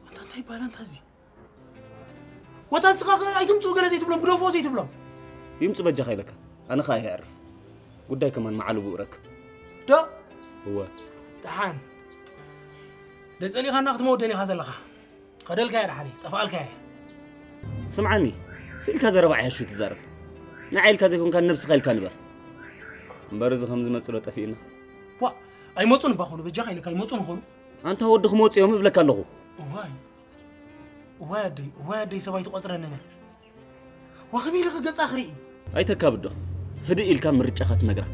ኣንታ እንታይ ይበሃል ኣንታ እዚ? ወታ ንስኻ ከ ኣይትምጽኡ ገለ ዘይትብሎም፣ ግደፎ ዘይትብሎም? ይምጹ በጃኻ ኢለካ። ኣነ ኸኣ የዕርፍ። ጉዳይ ከማን መዓልቡ እረክብ። ዶ? እወ። ደሓን። ደጸሊኻና ክትመወደን ኢኻ ዘለኻ። ከደልካያ ደሓን እዩ፣ ጠፍኣልካያ። ስምዓኒ፣ ስኢልካ ዘረባ ዓያሹ ትዛረብ። ንዓይ ኢልካ ዘይኮንካ ንነብስኻ ኢልካ ንበር። እምበር እዚ ከም ዝመጽእ ዶ ጠፊእና? ዋ፣ ኣይመጹን እባ ኾኑ፣ በጃኻ ኢለካ ኣይመጹን ኾኑ። ኣንታ ወዲ ክመጹ እዮም እብለካ ኣለኹ። እዋይ፣ እዋይ ኣደይ፣ እዋይ ኣደይ፣ ሰባይ ትቖጽረንን እያ። ወኸመይ ኢልኺ ገጻ ክርኢ? ኣይተካብዶ፣ ህድእ ኢልካ ምርጫኻ ትነግራ።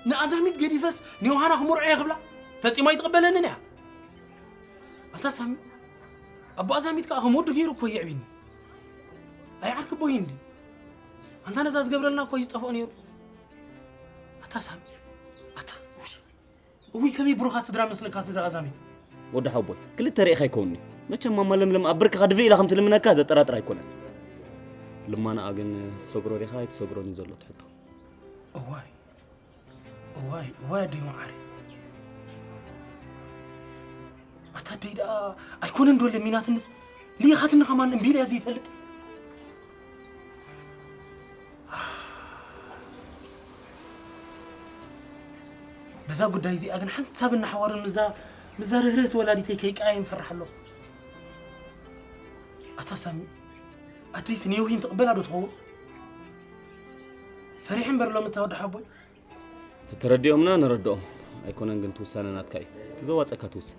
ንኣዛሚት ገዲፈስ ንዮሃና ክምርዖ እየ ክብላ ፈጺማ ኣይትቕበለንን እያ። ኣንታ ሳሚ፣ ኣቦ ኣዛሚት ከኣ ከም ወዱ ገይሩ እኮ የዕቢኒ። ኣይዓርክቦይ እንዲ። ኣንታ ነዛ ዝገብረልና እኮ እዩ ዝጠፍኦ ነይሩ። ኣታ ሳሚ፣ ኣታ፣ ውይ። እውይ፣ ከመይ ብሩኻት ስድራ መስለካ ስድራ ኣዛሚት። ወዲ ሓወቦይ፣ ክልተ ርኢኻ ኣይከውንኒ። መቸም ማማ ለምለም ኣብ ብርክኻ ድፍእ ኢላ ከም ትልምነካ ዘጠራጥር ኣይኮነን። ልማናኣ ግን ትሰግሮ ዲኻ ኣይትሰግሮን እዩ ዘሎ እቲ ሕቶ። እዋይ፣ እዋይ፣ እዋይ ኣደይ መዓረይ። ኣታ ኣደይ ደኣ ኣይኮነን ዶ ለሚናትንስ ልኢኻትኒ ከማን እምቢ ኢለያ ዘይፈልጥ። በዛ ጉዳይ እዚኣ ግን ሓንሳብ እናሓዋሩን ምዛ፣ ምዛ ርህርህቲ ወላዲተይ ከይቀያየም ፈርሕ ኣለኹ። ኣታ ሳሚ፣ ኣደይስ ንዮሂን ትቕበላ ዶ ትኸውን? ፈሪሐ እምበር ሎሚ እታ ወዲ ሓቦይ። እቲ ተረዲኦምና ንረድኦም። ኣይኮነን ግን እቲ ውሳነ ናትካ እዩ። እቲ ዘዋጸካ ትውስን።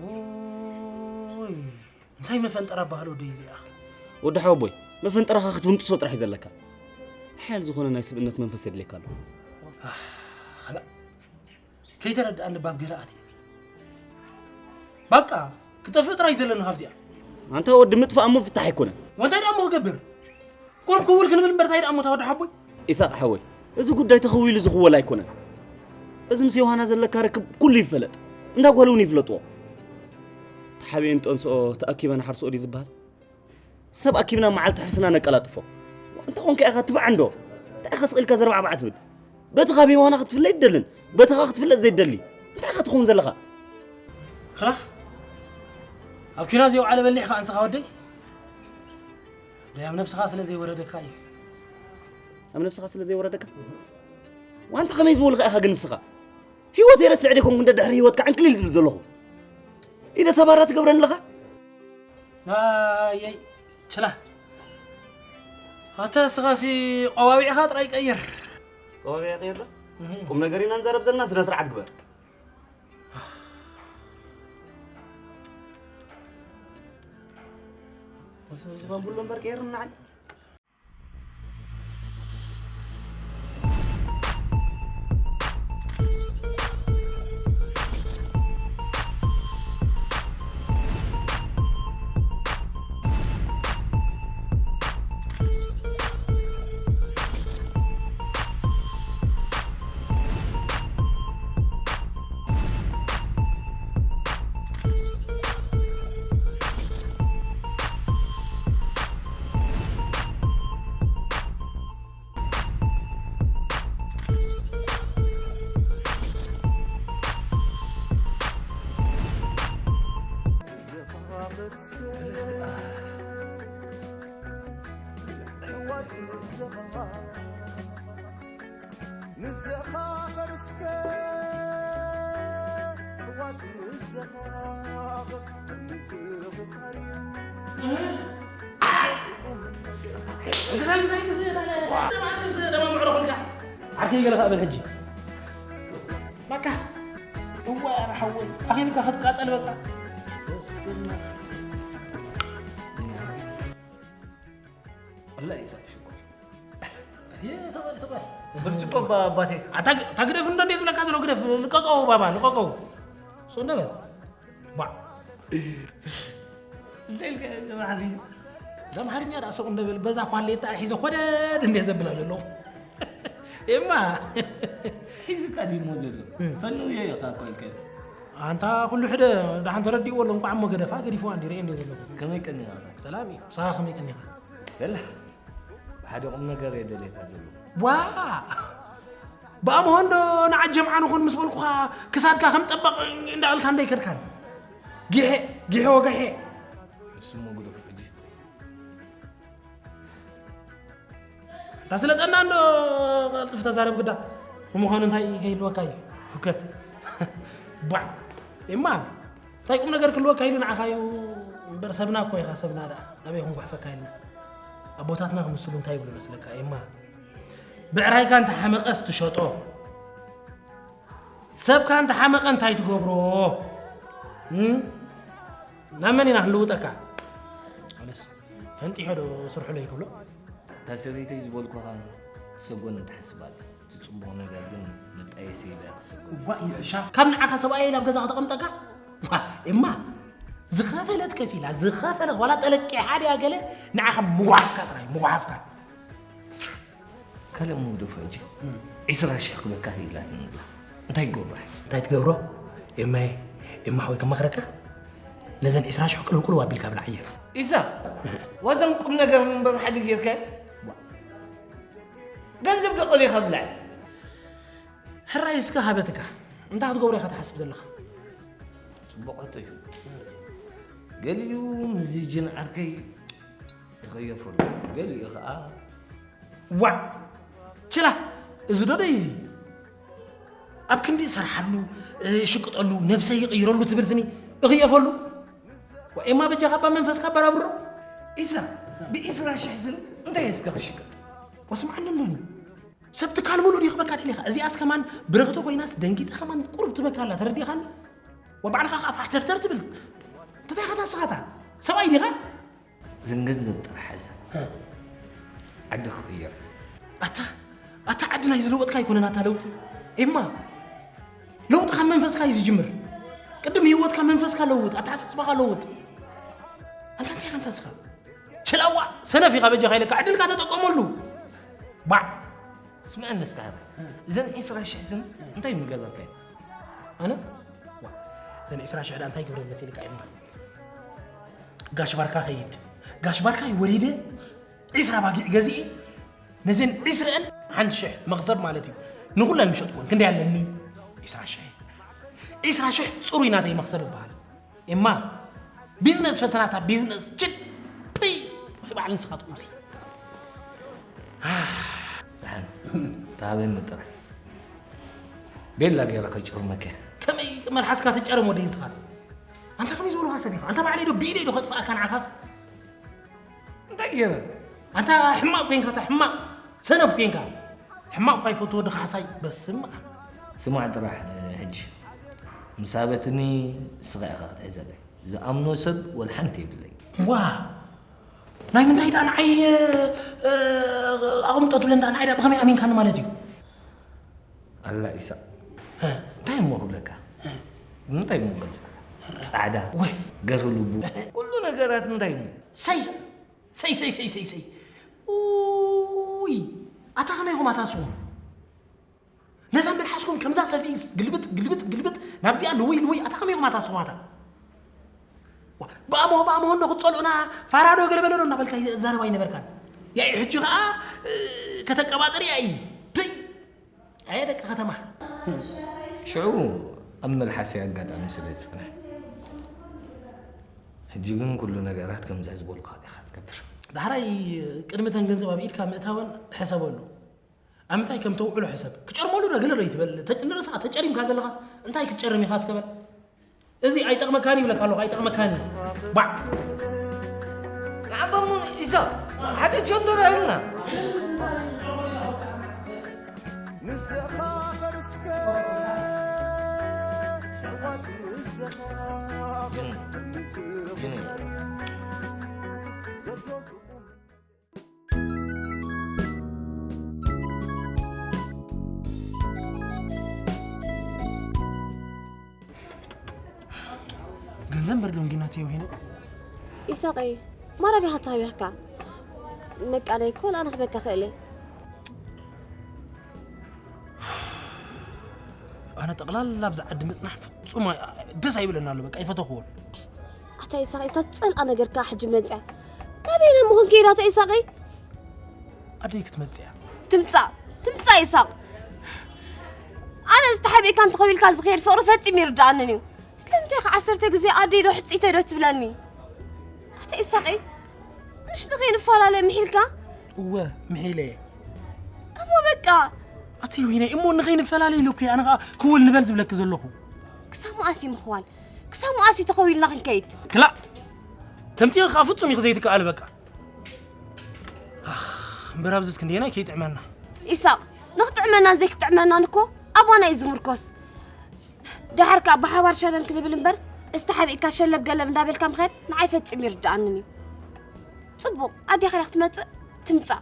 ኦይ፣ እንታይ መፈንጠራ ባህል ወደይ እዚኣ? ወዲ ሓወቦይ፣ መፈንጠራኻ ክትውንጥሶ ጥራሕ እዩ ዘለካ። ሓያል ዝኾነ ናይ ስብእነት መንፈስ የድልየካ ኣሎ። ኣህ፣ ኸላእ። ከይተረድኣኒ ባብ ገለ ኣትየ። በቃ፣ ክጠፍእ ጥራይ ዘለኒ ካብዚኣ። ኣንታ ወዲ ምጥፋእ እሞ ፍታሕ ኣይኮነን። ወንታይ ደኣ እሞ ክገብር? ቁሩብ ክውል ክንብል እምበር ታይ ደኣ እሞ እታ ወዲ ሓቦይ? ኢሳቕ ሓወይ፣ እዚ ጉዳይ ተኸዊሉ ዝኽወል ኣይኮነን። እዚ ምስ ዮሃና ዘለካ ርክብ ኩሉ ይፈለጥ። እንዳ ጓል እውን ይፍለጥዎ። ተሓቢኤን ጠንስኦ ተኣኪበን ሓርስኦ ድዩ ዝበሃል? ሰብ ኣኪብና መዓልቲ ሕርስና ነቀላጥፎ። እንተ ኾንካ ኢኻ ትብዓን ዶ? እንታይ ኢኻ ስቕ ኢልካ ዘርባዕባዕ ትብል? በቲ ካብ ዮሃና ክትፍለ ይደልን፣ በቲ ኸኣ ክትፍለጥ ዘይደሊ። እንታይ ኢኻ ትኸውን ዘለኻ? ኽላኽ፣ ኣብ ኲናት ዘየውዓለ በሊሕ ኸኣ እንስኻ ወደይ? ደይ ኣብ ነብስኻ ስለ ዘይወረደካ እዩ። ኣብ ነብስኻ ስለ ዘይወረደካ? ዋንታ ከመይ ዝበሉኻ ኢኻ ግን ንስኻ? ህይወት የረስዕ ደይኮንኩ እንደ ድሕሪ ህይወትካ ዕንክሊል ዝብል ዘለኹ። ኢደ ሰባራ ትገብረኒ ኣለኻ? ኣየይ፣ ችላ። ኣታ እስኻሲ ቆባቢዕኻ ጥራይ ቀይር። ቆባቢዕ ቀይር ዶ? እህ። ቁም ነገር ኢና ንዛረብ ዘለና፣ ስነ ስርዓት ግበር። እዚ፣ እዚ ባምቡሎ እምበር ቀይርና ዓሊ። ንዘኻኸር እስከ ኣሕዋት ንዘኻኸር፣ ንዝኽኻር እዩ። ዓርከይ ገለ ከኣ በል ሕጂ። በቃ፣ እዋይ ኣነ ሓወይ፣ ኣኺልካ ክትቃጸል በቃ። በስመ ኣብ። ኣላ ኢሳቅ ሽኮር። ብርጭቆ ኣባቴ። ኣታ ግደፍ እንዶ እንዴ ዝብለካ ዘሎ ግደፍ። ልቀቀው ባባ ልቀቀው። ሶ እንደበል። ባ እንታይ ኢልካ? ኣምሓርኛ ደኣ ሱቕ እንደበል። በዛ ኳሌታ ሒዘ ኮደድ እንደ ዘብላ ዘሎ። ኤማ። ሒዝካ ድዩ እሞ ዘሎ? ፈኑ እየ ኢኻ እኮ ኢልካ። ኣንታ ኩሉ ሕደ ደሓን ተረዲእዎ ኣሎ። እንቋዕ እሞ ገደፋ ገዲፍዋ እንዲ ርእየ እንደ ዘሎ። ከመይ ቀኒኻ? ሰላም እዩ። ምሳኻ ከመይ ቀኒኻ? የላ። ብሓደ ቁም ነገር እየ ደልየካ ዘሎ። ዋ! ብኣምሆ እንዶ ንዓ ጀምዓ ንኹን ምስ በልኩኻ ክሳድካ ከም ጠበቕ እንዳበልካ እንዶ ኣይከድካን። ጊሐ፣ ጊሐ ወጋሐ። እሱ እሞ ግደፎ ሕጂ። እንታ ስለጠና እንዶ ቀልጥፍ ተዛረብ ግዳ። ንምዃኑ እንታይ ከይህልወካ እዩ? ህውከት። ባዕ። ኤማ፣ እንታይ ቁም ነገር ክህልወካ ኢሉ ንዓኻ እዩ እምበር ሰብና እኮ ኢኻ፣ ሰብና ደኣ። ናበይ ክንጓሕፈካ ኢልና? ኣቦታትና ክምስሉ እንታይ ይብሉ መስለካ? ኤማ፣ ብዕራይካ እንተሓመቐስ ትሸጦ። ሰብካ እንተሓመቐ እንታይ ትገብሮ? እም? ናብ መን ኢና ክንልውጠካ? ኣነስ ፈንጢሖ ዶ ስርሑ ለይ ክብሎ? እታ ሰበይተይ ዝበልኩኻ ክትሰጎን ትሓስብ ኣላ። እቲ ጽቡቕ ነገር ግን መጣየሲ ኢላ ክትሰጎን። እዋእ ይሕሻ። ካብ ንዓኻ ሰብኣየይ ናብ ገዛ ከተቐምጠካ? ዋ፣ ኤማ፣ ዝኸፈለት ከፊላ፣ ዝኸፈለት ዋላ ጠለቂሓ ድያ ገለ ንዓኻ ምጉሓፍካ ጥራይ፣ ምጉሓፍካ። ካልእ እሞ ግደፎ ሕጂ። እም። ዒስራ ሽሕ ክበካ ኢላትኒ ኣላ። እንታይ ይገብሮ? እንታይ ትገብሮ? ኤማየ፣ ኤማ ሓወይ ከማኽረካ? ነዘን ዒስራ ሽሕ ቅልውቅልው ኣቢልካ ብላዕ እየ። ኢሳ፣ ዋዛን ቁም ነገር እምበር ሓደ ጌርካ። ዋ። ገንዘብ ዶ ቀሊኻ ብላዕ? ሕራይ እስከ ሃበትካ። እንታይ ክትገብሮ ኢኻ ትሓስብ ዘለኻ? ጽቡቕ ሕቶ እዩ። ገሊኡ ምስዚ ጅን ዓርከይ ይኸየፈሉ፣ ገሊኡ ኸኣ ዋዕ! ችላ! እዚ ዶ ደይ እዚ? ኣብ ክንዲ እሰርሓሉ፣ እሽቅጠሉ፣ ነብሰይ ይቕይረሉ ትብል ስኒ እኽየፈሉ? ወኤማ በጃኻ እባ መንፈስካ ኣበራብሮ። ኢሳ፣ ብዒስራ ሽሕ ስኒ እንታይ እስከ ክሽቅጥ? ወስምዓኒ እንዶኒ። ሰብ ትካል ሙሉእ ድዩ ክበካ ደሊኻ? እዚኣስ ከማን ብረኽቲ ኮይናስ ደንጊጻ ከማን ቁሩብ ትበካ ኣላ፣ ተረዲኻኒ? ወባዕልኻ ኸኣ ፋሕ ተርተር ትብል። እንታይ ኢኻ ታስኻታ? ሰብኣይ ዲኻ? እዘን ገንዘብ ጥራሕ ሓዘን። ሀ። ዓዲ ክቕየር። ኣታ፣ ኣታ ዓዲ ናይ ዝለወጥካ ኣይኮነን ኣታ ለውጢ። ኤማ፣ ለውጢ ካብ መንፈስካ እዩ ዝጅምር። ቅድም ህይወትካ መንፈስካ ለውጥ፣ ኣተሓሳስባኻ ለውጥ። ኣንታ እንታይ ኢኻ እንታስኻ? ችላዋ፣ ሰነፍ ኢኻ በጃኻ ኢለካ፣ ዕድልካ ተጠቀመሉ። ባዕ። ስምዐኒ እስከ ሃበይ። እዘን ዒስራ ሽሕ ስኒ እንታይ ምገበርካዮ? ኣነ? ዋ፣ እዘን ዒስራ ሽሕ ደኣ እንታይ ግብረ መሲልካ ኢልና? ጋሽ ባርካ ኸይድ። ጋሽ ባርካ ወሪደ ዒስራ ባጊዕ ገዚኤ፣ ነዘን ዒስርአን ሓንቲ ሽሕ መኽሰብ ማለት እዩ። ንኹለን ምሸጥኩን። ክንደይ ኣለኒ? ዒስራ ሽሕ። ዒስራ ሽሕ ጽሩይ ናተይ መኽሰብ ይበሃል። ኤማ፣ ቢዝነስ ፈተናታ ቢዝነስ። ችድ፣ ፕይ፣ ወይ በዓል ንስኻትኩምሲ። ደሓን፣ ተሃበኒ ጥራይ። ቤላ ገይረ ከጭርመከ። ከመይ መልሓስካ ትጨርም ወደይ ንስኻስ? ኣንታ ከመይ ዝበሉኻ ሰብ ኢኻ? ኣንታ ባዕለይ ዶ ብኢደይ ዶ ከጥፍኣካ ንዓኻስ? እንታይ ገይረ? ኣንታ ሕማቕ ኮይንካ፣ ኣታ ሕማቕ ሰነፍ ኮይንካ። ሕማቕ እኳ ይፈቱ ወዲ ካሕሳይ። በስመ ኣብ። ስማዕ ጥራሕ፣ ሕጂ ምስ ሃበትኒ እስኻ ኢኻ ክትሕዘለይ። ዝኣምኖ ሰብ ወላ ሓንቲ የብለይ። ዋ! ናይ ምንታይ ደኣ ንዓይ፣ እ፣ ኣቕምጦ ትብለኒ ደኣ ንዓይ ደኣ ብኸመይ ኣሚንካኒ ማለት እዩ? ኣላ ኢሳቕ። እ። እንታይ እሞ ክብለካ? እ። እንታይ እሞ ክገልጸካ? ጻዕዳ፣ ወይ። ገርሁ ልቡ። እ። ኩሉ ነገራት እንታይ እሞ? ሰይ! ሰይ፣ ሰይ፣ ሰይ፣ ሰይ፣ ሰይ። ኡይ! ኣታ ከመይ ኢኹም ኣታ ንስኹም? ነዛ መልሓስኩም ከምዛ ሰፍኢስ ግልብጥ፣ ግልብጥ፣ ግልብጥ ናብዚኣ ልውይ፣ ልውይ። ኣታ ከመይ ኢኹም ኣታ ንስኹም ኣታ? ዋ፣ ብኣምሆ፣ ብኣምሆ እንዶ ክትጸልኡና ፋራ ዶ ገለ በለ ዶ እናበልካ ዘረባ ኣይነበርካን። ያኢ ሕጂ ኸኣ፣ እ፣ ከተቀባጥር ያኢ። ፕይ! ኣየ ደቂ ከተማ። ሽዑ ኣብ መልሓሰይ ኣጋጣሚ ስለ ዝጸንሐ። ሕጂ ግን ኩሉ ነገራት ከምዛ ዝበልኩኻ ኢኻ ትገብር። ዳሕራይ ቅድሚ እተን ገንዘብ ኣብ ኢድካ ምእታወን ሕሰበሉ። ኣብ ምንታይ ከም ተውዕሎ ሕሰብ። ክጨርመሉ ዶ ገለ ዶ ይትበል? ተ-፣ ንርእስኻ ተጨሪምካ ዘለኻስ እንታይ ክትጨርም ኢኻ እስከ በል? እዚ ኣይጠቕመካን ይብለካ ኣለኹ፣ ኣይጠቕመካን እዩ። ባዕ! ንዓበሙ ኢሳ፣ ሓደ ቸንዶር ኣይልና። ንዘኻኸር እስከ ሰባት ንዘኻ-፣ ጅን፣ ጅን እዩ። ዘሎ ጥቕሚ። ዘንበር ዶንጊናት የውሂነ። ኢሳቐይ፣ ማራ ዲኻ ተሃቢኽካ? መቃለይ እኮ ንኣነ ክበካ ክእል እየ። ኣነ ጠቕላላ ኣብዚ ዓዲ ምጽናሕ ፍጹም ኣይ- ደስ ኣይብለና ኣሎ። በቃ ኣይፈተኽዎን። ኣታ ኢሳቐይ፣ እታ ትጸልኣ ነገርካ ሕጂ መጽያ። ናበይ ዶ ምኹን ከይዳ እታ ኢሳቐይ? ኣደይ ክትመጽእ እያ። ትምጻእ ትምጻእ ኢሳቕ። ኣነ ዝተሓቢእካ እንተኸቢልካ ዝኸየድ ፍቕሪ ፈጺሙ ይርድኣንን እዩ። ስለምንታይ ከ ዓሰርተ ግዜ ኣደይ ዶ ሕጽይተይ ዶ ትብለኒ? ኣታ ኢሳቐይ፣ ምሽ ንኸይንፈላለ ምሒልካ? እወ ምሒለ እየ። እሞ በቃ ኣቲ ዊነይ እሞ ንኸይንፈላለ ኢሉ እኮ ኣነ ከዓ ክውል ንበል ዝብለኪ ዘለኹ። ክሳብ መኣስ እዩ ምኽዋል? ክሳብ መኣስ እዩ ተኸዊልና ክንከይድ? ክላእ ተምፂኺ ከዓ ፍጹም ኢኺ ዘይትከኣል በቃ። ኣኽ፣ እምበር ኣብዚስ ክንደየናይ ከይጥዕመና። ኢሳቕ፣ ንኽጥዕመናን ዘይክጥዕመናን እኮ ኣባና እዩ ዝምርኮስ። ደሓር ከኣ ብሓባር ሸለል ክንብል እምበር፣ እስቲ ሓቢእካ ሸለብ ገለብ እንዳበልካ ምኻድ ንዓይ ፈጺሙ ይርድኣንን እዩ። ጽቡቕ፣ ኣዴኻ ድያ ክትመጽእ? ትምጻእ።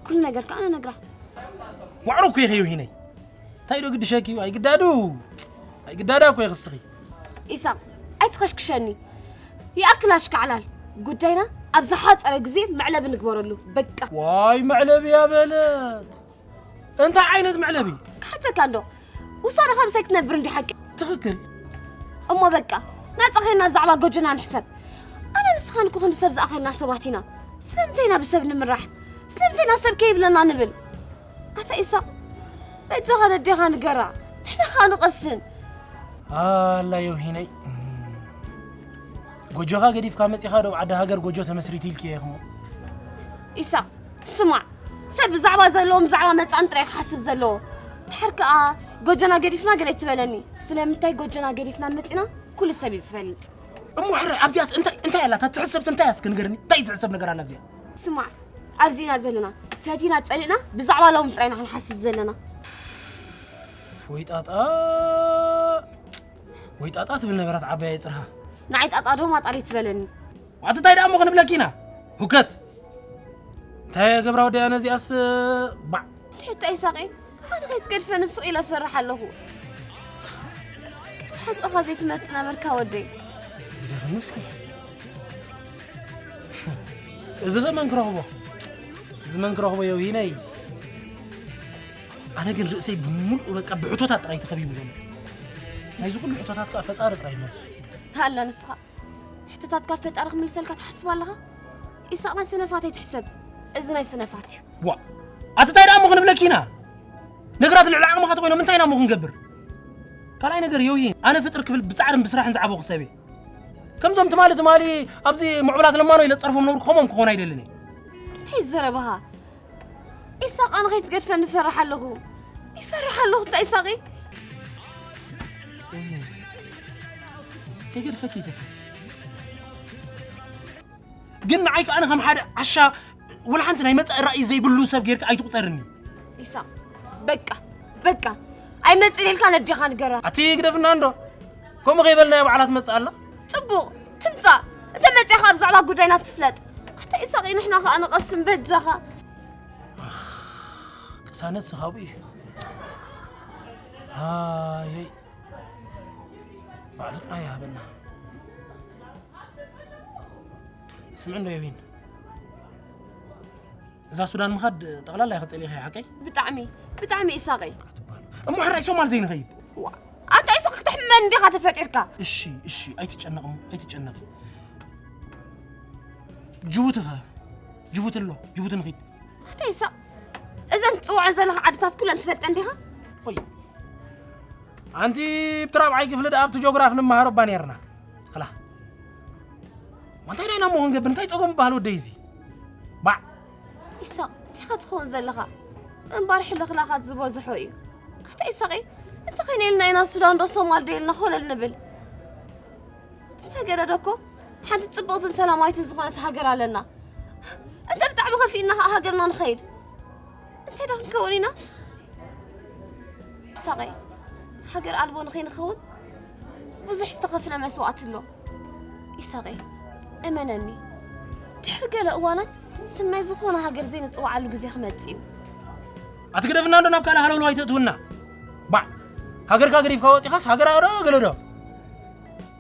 ኩሉ ነገር ከኣ ነነግራ። ዋዕሮ እኮ ኢኺ ዮሂነይ። እንታይ ዶ ግድሸኪ? ኣይግዳዱ። ኣይግዳዳ እኮ ኢኺ እስኺ። ኢሳቕ፣ ኣይትኸሽክሸኒ። ይኣክል ኣሽካዕላል። ጉዳይና ኣብ ዝሓጸረ ግዜ መዕለቢ ንግበረሉ። በቃ። ዋይ መዕለቢ ያበለት። እንታይ ዓይነት መዕለቢ? ክሓተካ እንዶ፣ ውሳነኻ ምሳይ ክትነብር እንዲ ሓቂ። ትኽክል። እሞ በቃ፣ ናጻ ኸይና ብዛዕባ ጎጆና ንሕሰብ። ኣነ ንስኻን እኮ ክንዲ ሰብ ዝኣኸልና ሰባት ኢና። ስለምንታይ ኢና ብሰብ ንምራሕ? ስለምንታይ ኢና ሰብ ከይብለና ንብል? ኣታ ኢሳቕ፣ በጃኻ ነዴኻ ንገራ። ንሕና ኸኣ ንቐስን። ኣላ ዮሂነይ። ጎጆኻ ገዲፍካ መጺኻ ዶ ኣብ ዓዲ ሃገር ጎጆ ተመስሪቱ ኢልኪ ኢኽሞ? ኢሳቕ፣ ስማዕ፣ ሰብ ብዛዕባ ዘለዎም ብዛዕባ መጻን ጥራይ ክሓስብ ዘለዎ። ድሓር ከኣ ጎጆና ገዲፍና ገለ ትበለኒ። ስለምንታይ ጎጆና ገዲፍና መጺና ኩሉ ሰብ እዩ ዝፈልጥ። እሞ ሕራይ ኣብዚኣስ እንታይ እንታይ ኣላታ ትሕሰብስ እንታይ ኣስከ ንገርኒ? እንታይ ትሕሰብ ነገር ኣላ ኣብዚኣ? ስማዕ፣ ኣብዚ ኢና ዘለና። ፈቲና ጸሊእና ብዛዕባ ሎም ጥራይ ኢና ክንሓስብ ዘለና። ወይ ጣጣ ወይ ጣጣ ትብል ነበራት ዓባይ ጽርሃ። ንዓይ ጣጣ ዶ ማጣሪ ትበለኒ? ዋትታይ ደኣ እሞ ክንብለኪ ኢና። ሁከት እንታይ ገብራ ወደያ ነዚኣስ ባዕ። ትሕታ ይሳቂ ኣነ ከይትገድፈ ንስቕ ኢለ ፈርሕ ኣለኹ። ከይትሓፀኻ ዘይትመፅ ነበርካ ወደይ። ግደፍኒ እስኪ። እዚ ኸ መን ክረኽቦ? እዚ መን ክረኽቦ የውሂነይ? ኣነ ግን ርእሰይ ብምሉእ በቃ ብሕቶታት ጥራይ ተኸቢቡ ዘሎ። ናይዚ ኩሉ ሕቶታት ከኣ ፈጣሪ ጥራይ መልሱ። ሃላ ንስኻ ሕቶታት ካብ ፈጣሪ ክምልሰልካ ትሓስብ ኣለኻ? ኢሳቕ ናይ ሰነፋት ኣይትሕሰብ። እዚ ናይ ሰነፋት እዩ። ዋ ኣቲ እንታይ ደኣ እሞ ክንብለኪ ኢና? ነገራት ልዕሊ ዓቕምኻ ተኾይኖም እንታይ ኢና እሞ ክንገብር? ካልኣይ ነገር የውሂ ኣነ ፍጥር ክብል ብጻዕርን ብስራሕን ዝዓበኹ ሰብ እየ። ከምዞም ትማሊ ትማሊ ኣብዚ ምዕቡላት ለማኖ ኢለ ዝጸርፎም ነበርኩ ከምኦም ክኾን ኣይደልን እየ። እንታይ ዘረባኻ? ኢሳቕ ኣነ ከይትገድፈኒ እፈርሕ ኣለኹ። ይፈርሕ ኣለኹ እንታይ ኢሳቒ? ከይገድፈኪ ይትፍር ግን ንዓይ ከኣ ከም ሓደ ዓሻ ወላ ሓንቲ ናይ መጻኢ ራእይ ዘይብሉ ሰብ ጌርካ ኣይትቁጸርኒ። ኢሳቕ በቃ በቃ ኣይመጽእ ኢልካ ነዴኻ ንገራ። ኣቲ ግደፍና እንዶ ከምኡ ከይበልናዮ ባዕላ ትመጽእ ኣላ። ጽቡቕ ትምጻእ እንተ መጺኣ ከኣ ብዛዕባ ጉዳይና ትፍለጥ። ኣታ ኢሳቕ ንሕና ከኣ ንቐስን በጃኻ። ቅሳነት ስኻቡ እዩ። ሃየይ ባዕሉ ጥራይ ይሃበና። ስምዕ እንዶ የቢን እዛ ሱዳን ምኻድ ጠቕላላ ኢኻ ጸሊእኻ ሓቀይ? ብጣዕሚ ብጣዕሚ ኢሳቐይ። እሞ ሕራይ ሶማል ዘይንኸይድ? ዋ ኣታ ኢሳቕ ክትሕመን እንዲኻ ተፈጢርካ። እሺ እሺ ኣይትጨነቕ እሞ ኣይትጨነቕ። ጅቡቲ ኸ? ጅቡቲ ኣሎ ጅቡቲ ንኺድ። ኣታ ኢሳቕ እዘን ትጽውዐን ዘለኻ ዓድታት ኩለን ትፈልጠን ዲኻ? ወይ ኣንቲ ብቲ ራብዓይ ክፍሊ ደኣ ኣብቲ ጆግራፍ ንመሃሮ እባ ነይርና። ኽላ እንታይ ዳይና እሞ ክንገብር እንታይ ጸገም በሃል ወደይ እዚ ባዕ ኢሳቕ እንታይ ኢኻ ትኸውን ዘለኻ? እምባር ሕልኽላኻት ዝበዝሖ እዩ። ኣታ ኢሳቐይ እንተኾይነ ኢልና ኢና ሱዳን ዶ ሶማል ዶ ኢልና ኾለል ንብል። እንተ ገለ ዶ እኮ ሓንቲ ጽብቕትን ሰላማዊትን ዝኾነት ሃገር ኣለና። እንተ ብጣዕሚ ኸፊእና ኸኣ ሃገርና ንኸይድ። እንታይ ዶ ክንከውን ኢና? ኢሳቐይ፣ ሃገር ኣልቦ ንኸይንኸውን ብዙሕ ዝተኸፍለ መስዋእቲ ኣሎ። ኢሳቐይ፣ እመነኒ፣ ድሕሪ ገለ እዋናት ስም ናይ ዝኾነ ሃገር ዘይንጽውዓሉ ግዜ ክመጽእ እዩ። ኣቲ ግደፍና እንዶ ናብ ካልእ ሃለውለው ኣይተእትውና። ባዕ፣ ሃገርካ ገዲፍካ ወጺኻስ ሃገር ኣዶ ገለ ዶ?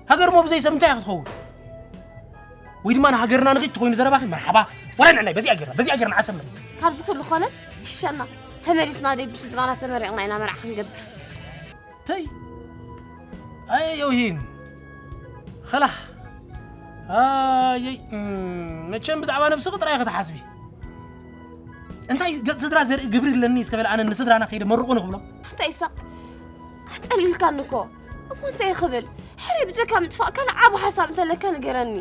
ሃገር እሞ ብዘይ ሰብ እንታይ ክትኸውን? ወይ ድማ ንሃገርና ንኺድ ተኾይኑ ዘረባኺ መርሓባ። ወረ ንዕናይ በዚኣ ጌርና በዚኣ ጌርና ዓሰብና። ካብዚ ኩሉ ኮነ ይሕሸና። ተመሊስና ደይ ብስድራና ተመሪቕና ኢና መርዓ ክንገብር። ተይ። ኣየ የውሂን። ኸላ። ኣየይ እም፣ መቸም ብዛዕባ ነብስኺ ጥራይ ክትሓስቢ። እንታይ ገጽ ስድራ ዘርኢ ግብሪ ኣለኒ እስከ በል ኣነ ንስድራና ከይደ መርቑ ንኽብሎ። እንታይ ኢሳቕ? ኣጸሊልካኒ እኮ። እሞ እንታይ ክብል? ሕራይ ብጀካ ምጥፋእ ካልእ ዓቢ ሓሳብ እንተለካ ንገረኒ።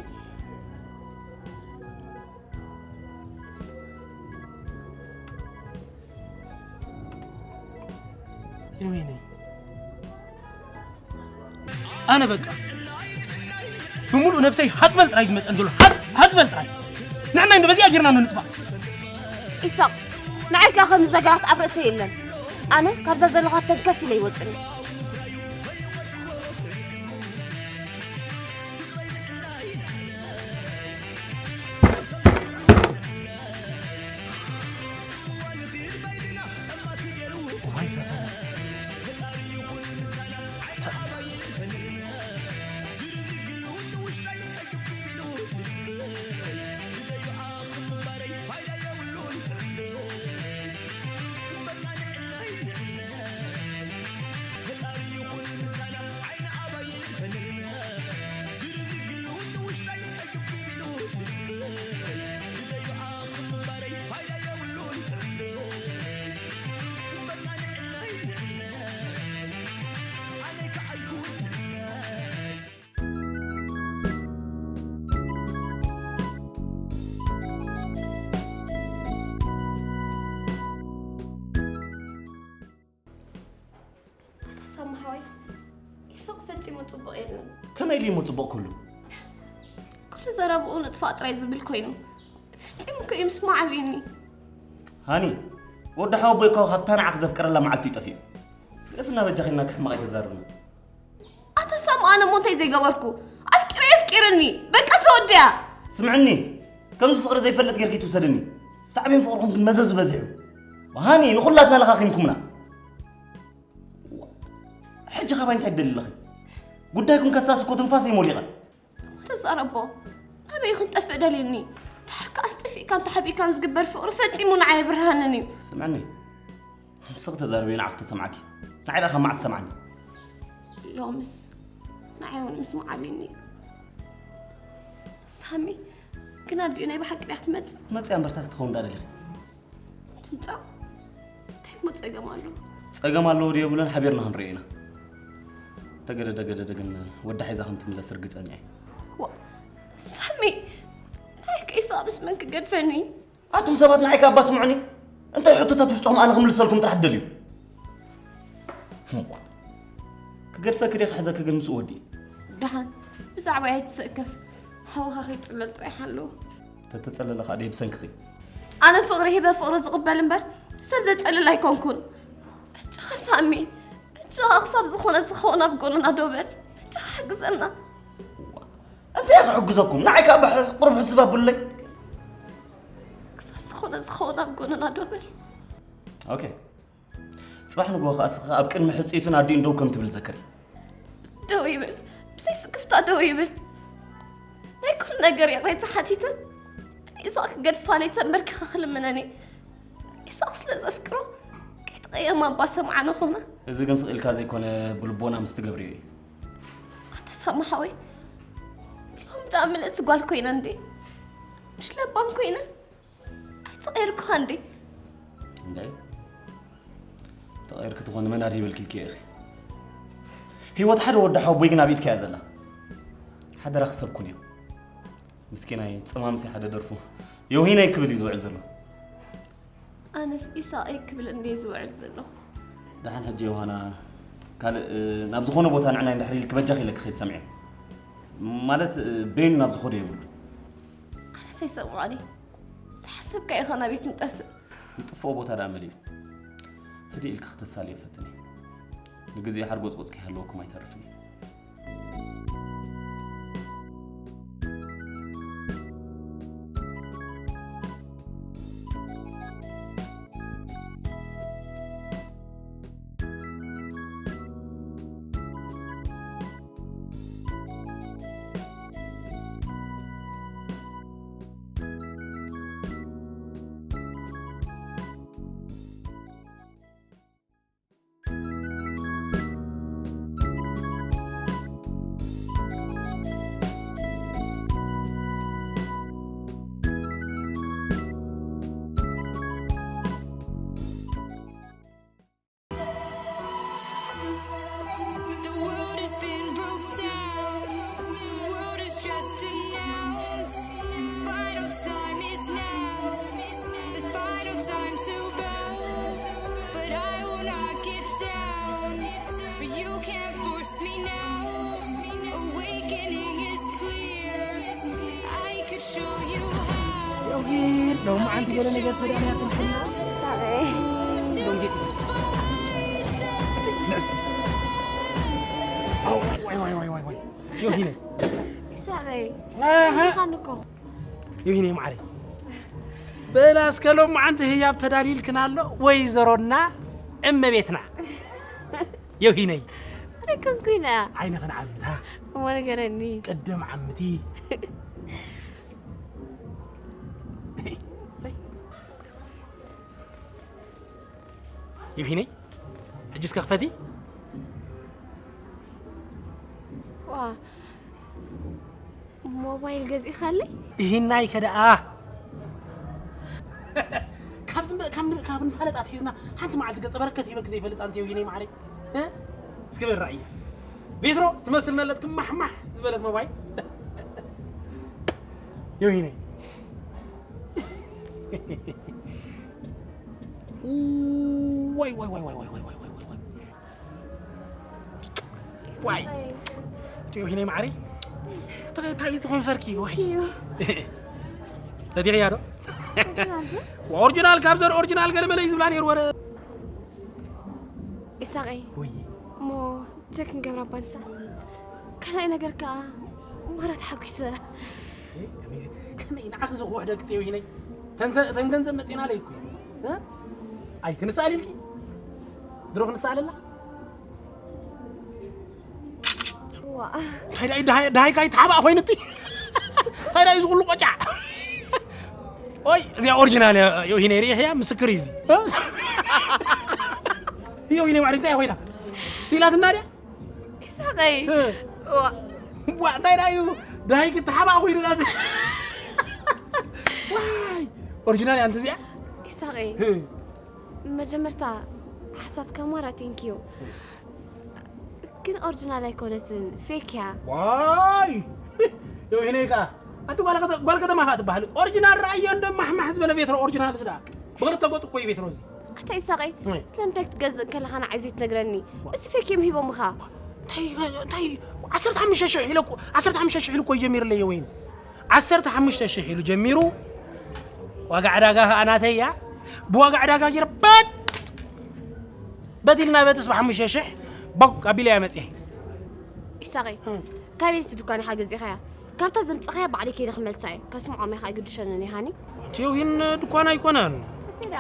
ወይነይ። ኣነ በቃ ብምሉእ ነብሰይ ሃጽበል ጥራይ ዝመጸን ዘሎ ሃጽ ሃጽበል ጥራይ። ንዕናይ እንዶ በዚኣ ጌርና ንጥፋእ። ኢሳቕ፣ ንዓይ ከኣ ከምዚ ነገራት ኣብ ርእሰይ የለን። ኣነ ካብዛ ዘለኹዋ ተንከስ ኢለ ይወጽን። ኣታ ሳማ ሓወይ፣ ኢሳቕ ፈጺሙ ጽቡቕ የለን። ከመይ ኢሉ እሞ ጽቡቕ ክህሉ? ኩሉ ዘረብኡ ንጥፋእ ጥራይ ዝብል ኮይኑ፣ ፈጺሙ እኮ እዩ ምስማዕ ኣብዩኒ። ሃኒ፣ ወዲ ሓወቦይ እኮ ካብታ ንዓኺ ዘፍቅረላ መዓልቲ እዩ ጠፊኡ። ግደፍና በጃኺ፣ እና ክሕማቕ ኣይተዛርብና። ኣታ ሳማ፣ ኣነ እሞ እንታይ ዘይገበርኩ? ኣፍቂሩ የፍቂርኒ። በቃ ተወዲኣ። ስምዕኒ፣ ከምዚ ፍቕሪ ዘይፈልጥ ጌርኪ ትውሰድኒ። ሳዕቤን ፍቕርኹም ግን መዘዙ በዚሑ። ሃኒ፣ ንኹላትና ለኻኺምኩምና። ሕጂ ካባይ እንታይ ትደሊ ኣለኺ? ጉዳይኩም ከሳሲ እኮ ትንፋሰይ ሞሊቐ። እሞ ተዛረቦ። ናበይ ክንጠፍእ ደልየኒ? ድሓር ከኣ ኣስጠፊእካን ተሓቢእካን ዝግበር ፍቕሪ ፈጺሙ ንዓይ ኣይብርሃንን እዩ። ስምዕኒ፣ ንስኺ ተዛረቢ ንዓኺ ተሰምዓኪ። ንዓይ ደኣ ካብ መዓስ ትሰምዓኒ? ሎምስ ንዓይ እውን ምስማዕ ኣብዩኒ እዩ። ሳሚ፣ ግን ኣዲኡ ናይ ብሓቂ ድያ ክትመጽእ? መጽያ እምበርታ ክትኸውን ዳ ደሊኺ? ትምጻእ? እንታይ እሞ ጸገም ኣሎ? ጸገም ኣለዎ ድዮ የብሉን ሓቢርና ክንሪኦ ኢና። ተገደደ ገደደ ግን ወዳ ሒዛ ከም ትምለስ ርግጸኛ እየ። ዋ፣ ሳሚ፣ ንዓይ ከ ኢሳቕ ምስ መን ክገድፈኒ? ኣቱም ሰባት ንዓይ ከኣ ኣባ ስምዑኒ። እንታይ ሕቶታት ውሽጥኹም ኣነ ክምልሰልኩም ጥራሕ ትደልዩ? ክገድፈኪ ድየ ክሕዘኪ ግን ምስኡ ወዲእ። ደሓን፣ ብዛዕባይ ኣይትስከፍ። ሓውኻ ከይጽለል ጥራይ ሓልዎ። ተተጸለለ ከኣ ድየ ብሰንክኺ። ኣነ ፍቕሪ ሂበ ፍቕሪ ዝቕበል እምበር ሰብ ዘጸልል ኣይኮንኩን። በጃኻ ሳሚ፣ በጃኻ ክሳብ ዝኾነ ዝኸውን ኣብ ጎንና ደው በል። በጃኻ ሓግዘና። እንታይ ክሕግዘኩም? ንዓይ ከኣ ብሕ-፣ ቁሩብ ሕስብ ኣብሉለይ። ክሳብ ዝኾነ ዝኸውን ኣብ ጎንና ደው በል። ኦኬ። ጽባሕ ንግሆ ከኣ እስኺ ኣብ ቅድሚ ሕጽይቱን ኣዲኡን ደው ከም ትብል ዘክሪ። ደው ይብል። ብዘይ ስክፍታ ደው ይብል። ናይ ኩሉ ነገር ይቕሬታ ሓቲተ ንኢሳቕ ክገድፋለይ ተንበርኪኸ ክልምነኒ። ኢሳቕ ስለ ዘፍቅሮ ከይትቐየም ኣባ ሰምዓኒ ኾነ። እዚ ግን ስቕ ኢልካ ዘይኮነ ብልቦና ምስ ትገብርዮ እዩ። ኣታ ሳማ ሓወይ፣ ሎም ደኣ ምልእቲ ጓል ኮይነ እንዴ? ምሽ ለባም ኮይነ? ኣይተቐየርኩኻ እንዴ? እንዴ? ተቐይርኪ ትኾኒ መን ኣድሂበልኪ ኢልኪ ኢኺ። ህይወት ሓደ ወዲ ሓወቦይ ግን ኣብ ኢድኪ እያ ዘላ። ሓደራኺ ሰብ ኩንዮ። ምስኪናይ ጽማምሲ ሓደ ደርፉ ዮሂናይ ክብል እዩ ዝውዕል ዘሎ። ኣነስ ኢሳቐይ ክብል እንዴ ዝውዕል ዘለኹ። ደሓን ሕጂ ዮሃና ካልእ፣ እ፣ ናብ ዝኾነ ቦታ ንዕናይ እንድሕር ኢልኪ በጃኺ ኢለኪ ከይትሰምዕዮ። ማለት፣ እ፣ በይኑ ናብ ዝኾዶ የብሉ። ኣነስ ኣይሰምዖን እየ። ተሓሰብካ ኢኻ ናበይ ክንጠፍእ? ንጥፍኦ ቦታ ደኣ መሊኡ። ህድእ ኢልኪ ክተሳልዮ ፈትኒ። ንግዜኡ ሓርጎጽጎጽ ከይሃለወኩም ኣይተርፍን እዩ። The world has been broke down. The world has just announced. Final time is now. The final time to bow. But I will not get down. For you can't force me now. Awakening is clear. I could show you how. ዮሂን ሎማዓንቲ ገለ ነገር ተዳልያ ትመስል። ሳበይ ሎንጌት ዮሂነ ሳበይ ኣሃ። ኢኻን እኮ ዮሂነ ማዕረይ በላ እስከ ሎማዓንቲ ህያብ ተዳሊልክና ኣሎ ወይዘሮና እመቤትና ዮሂነይ ኣይኮንኩይና ዓይንኽን ዓምታ እሞ ነገረኒ ቅድም ዓምቲ ሰይ ዮሂነይ ሕጂ እስከ ክፈቲ ዋ ሞባይል ገዚእኻለይ ይህናይ ከደኣ ካብዚ እምበ- ካብ ን- ካብ ንፋለጥ ኣትሒዝና ሓንቲ መዓልቲ ገጸ በረከት ሂበክ ዘይፈልጥ ኣንቲ ዮሂነይ ማዕረይ እ? እስኪ በል ራእየ ቤትሮ ትመስል ነለት ክማሕማሕ ዝበለት ሞባይል ዮሂነይ ወይ ወይ ወይ ወይ ወይ ወይ ወይ ወይ ወይ ዋይ ዮሂነይ ማዕረይ እንታይ ትኾን ፈርኪ ዋይ ተዲቕያ ዶ ኦሪጂናል ካብዘን ኦሪጂናል ገለ መለ እዩ ዝብላ ነይሩ ወረ ኢሳቀይ ውይ እሞ ቸክ ንገብራ ባንሳ ካልኣይ ነገር ከዓ ማራ ተሓጒሰ ከመይ ንዓኺ ዝኽውሕ ደቂ ዮሂነይ ተን ገንዘብ መፂና ለይ እኮ ኣይ ክንስኣል ኢልኪ ድሮ ክንስኣለላ ዋ እንታይ ደኣ ደሃይ ካይ ተሓባእ ኮይኑቲ እንታይ ደኣ እዚ ኩሉ ቆጫ ኦይ እዚኣ ኦሪጂናል ዮሂነ ሪኢኽያ ምስክር እዩ እዚ ዮሂነ ማዕሪ እንታይ ኮይና ሲላትና ድያ ኢሳቀይ ዋ እንታይ ደኣ እዩ ደሃይ ክትሓባእ ኮይኑ ናት ዋይ ኦሪጂናል እያ እንተ እዚኣ ኢሳቀይ መጀመርታ ሓሳብ ከማራ ቴንኪዩ ግን ኦሪጂናል ኣይኮነትን ፌክ እያ ዋይ ዮሂነይ ከኣ ኣቲ ጓል ከተማ ከኣ ትበሃል ኦሪጂናል ረኣዮ እንዶ ማሕማሕ ዝበለ ቤትሮ ኦሪጂናል ስዳ ብክልተ ገፁ እኮ እዩ ቤትሮ እዚ ኣታ ኢሳቀይ ስለምንታይ ክትገዝእ ከለኻ ንዓይ ዘይትነግረኒ እዚ ፌክ እዮም ሂቦምኻ እንታይ ዓሰርተ ሓሙሽተ ሽሕ ኢለ ዓሰርተ ሓሙሽተ ሽሕ ኢሉ እኮ እዩ ጀሚርለይ ወይን ዓሰርተ ሓሙሽተ ሽሕ ኢሉ ጀሚሩ ዋጋ ዕዳጋ ከኣ ናተይ እያ ብዋጋ ዕዳጋ ጌረ በጥ በቲልና በትስ ብሓሙሽተ ሽሕ ቦግ ኣቢለ እያ መፅየ ኢሳቀይ ካበይ እቲ ድኳን ኢኻ ገዚእኻያ ካብታ ዘምፅኻያ ባዕለይ ከይደ ክመልሳ እየ ከስምዖም ኢኻ ኣይግድሸንን ኢሃኒ እቲ ዮሂን ድኳን ኣይኮነን እቲ ዳ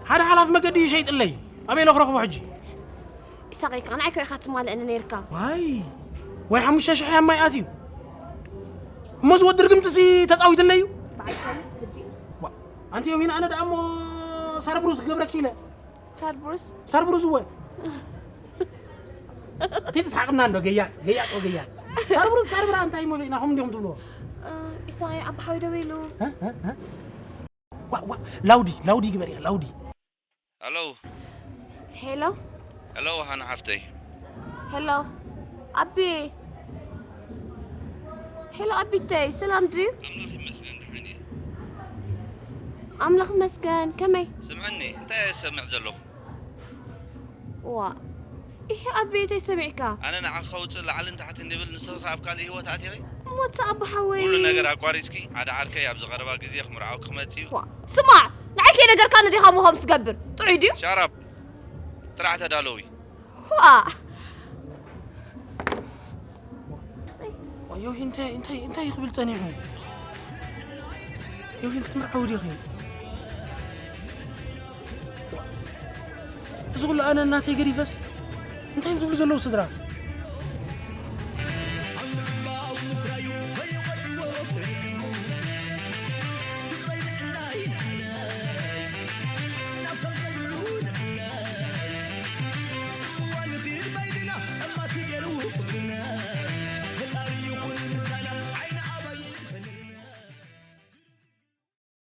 ሓደ ሓላፍ መገዲ ይሸይጥለይ ኣበይ ለኽረኽቦ ሕጂ ኢሳቀይ ከዓ ንዓይ ከ ኢኻ ትማልእኒ ነይርካ ዋይ ወይ ሓሙሽተ ሽሕ ያማይ ኣትዩ እሞ ዝወዲ ርግምትሲ ተፃዊትለይ እዩ ብዓይኮን ዝዲ ኣንቲ ዮሂን ኣነ ደኣ እሞ ሳርብሩስ ክገብረኪ ኢለ ሳርብሩስ ሳርብሩስ እወ እቲ ትስሓቅና እንዶ ገያፅ ገያፅ ወገያፅ ሳርብሩስ ሳርብራ እንታይ እሞ ናኹም እንዲኹም ትብልዎ ኢሳቀይ ኣባሓዊ ደው ኢሉ ዋ ዋ ላውዲ ላውዲ ግበር እያ ላውዲ ሄሎ ሄሎ ሄሎ ሃና ሓፍተይ ሄሎ ኣቢ ሄሎ ኣቢተይ ሰላም ድዩ ኣምላኽ ይመስገን ደሓን እየ ኣምላኽ መስገን ከመይ ስምዕኒ እንታይ እየ ዝሰምዕ ዘለኹ ዋ ይሄ ኣቤተይ ሰሚዕካ ኣነ ንዓኺ ከውፅእ ላዕልን ታሕትን ይብል ንስኺ ከ ኣብ ካልእ ህይወት ኣቲኺ ሞት ኣቦ ሓወይ ኩሉ ነገር ኣቋሪፅኪ ሓደ ዓርከይ ኣብዚ ቀረባ ግዜ ክምርዓው ክመፅእ እዩ ዋ ስማዕ ንዓይ ከይነገርካኒ ዲኻ ምኾም ትገብር ጥዑይ ድዩ ሻራብ ጥራሕ ተዳለዊ ዋ ዮሂ እንታይ እንታይ እንታይ ክብል ጸኒሑ ዮሂ ክትምርዓው ዲኺ እዚ ኩሉ ኣነ እናተይ ገዲፈስ እንታይ እዮም ዝብሉ ዘለዉ ስድራ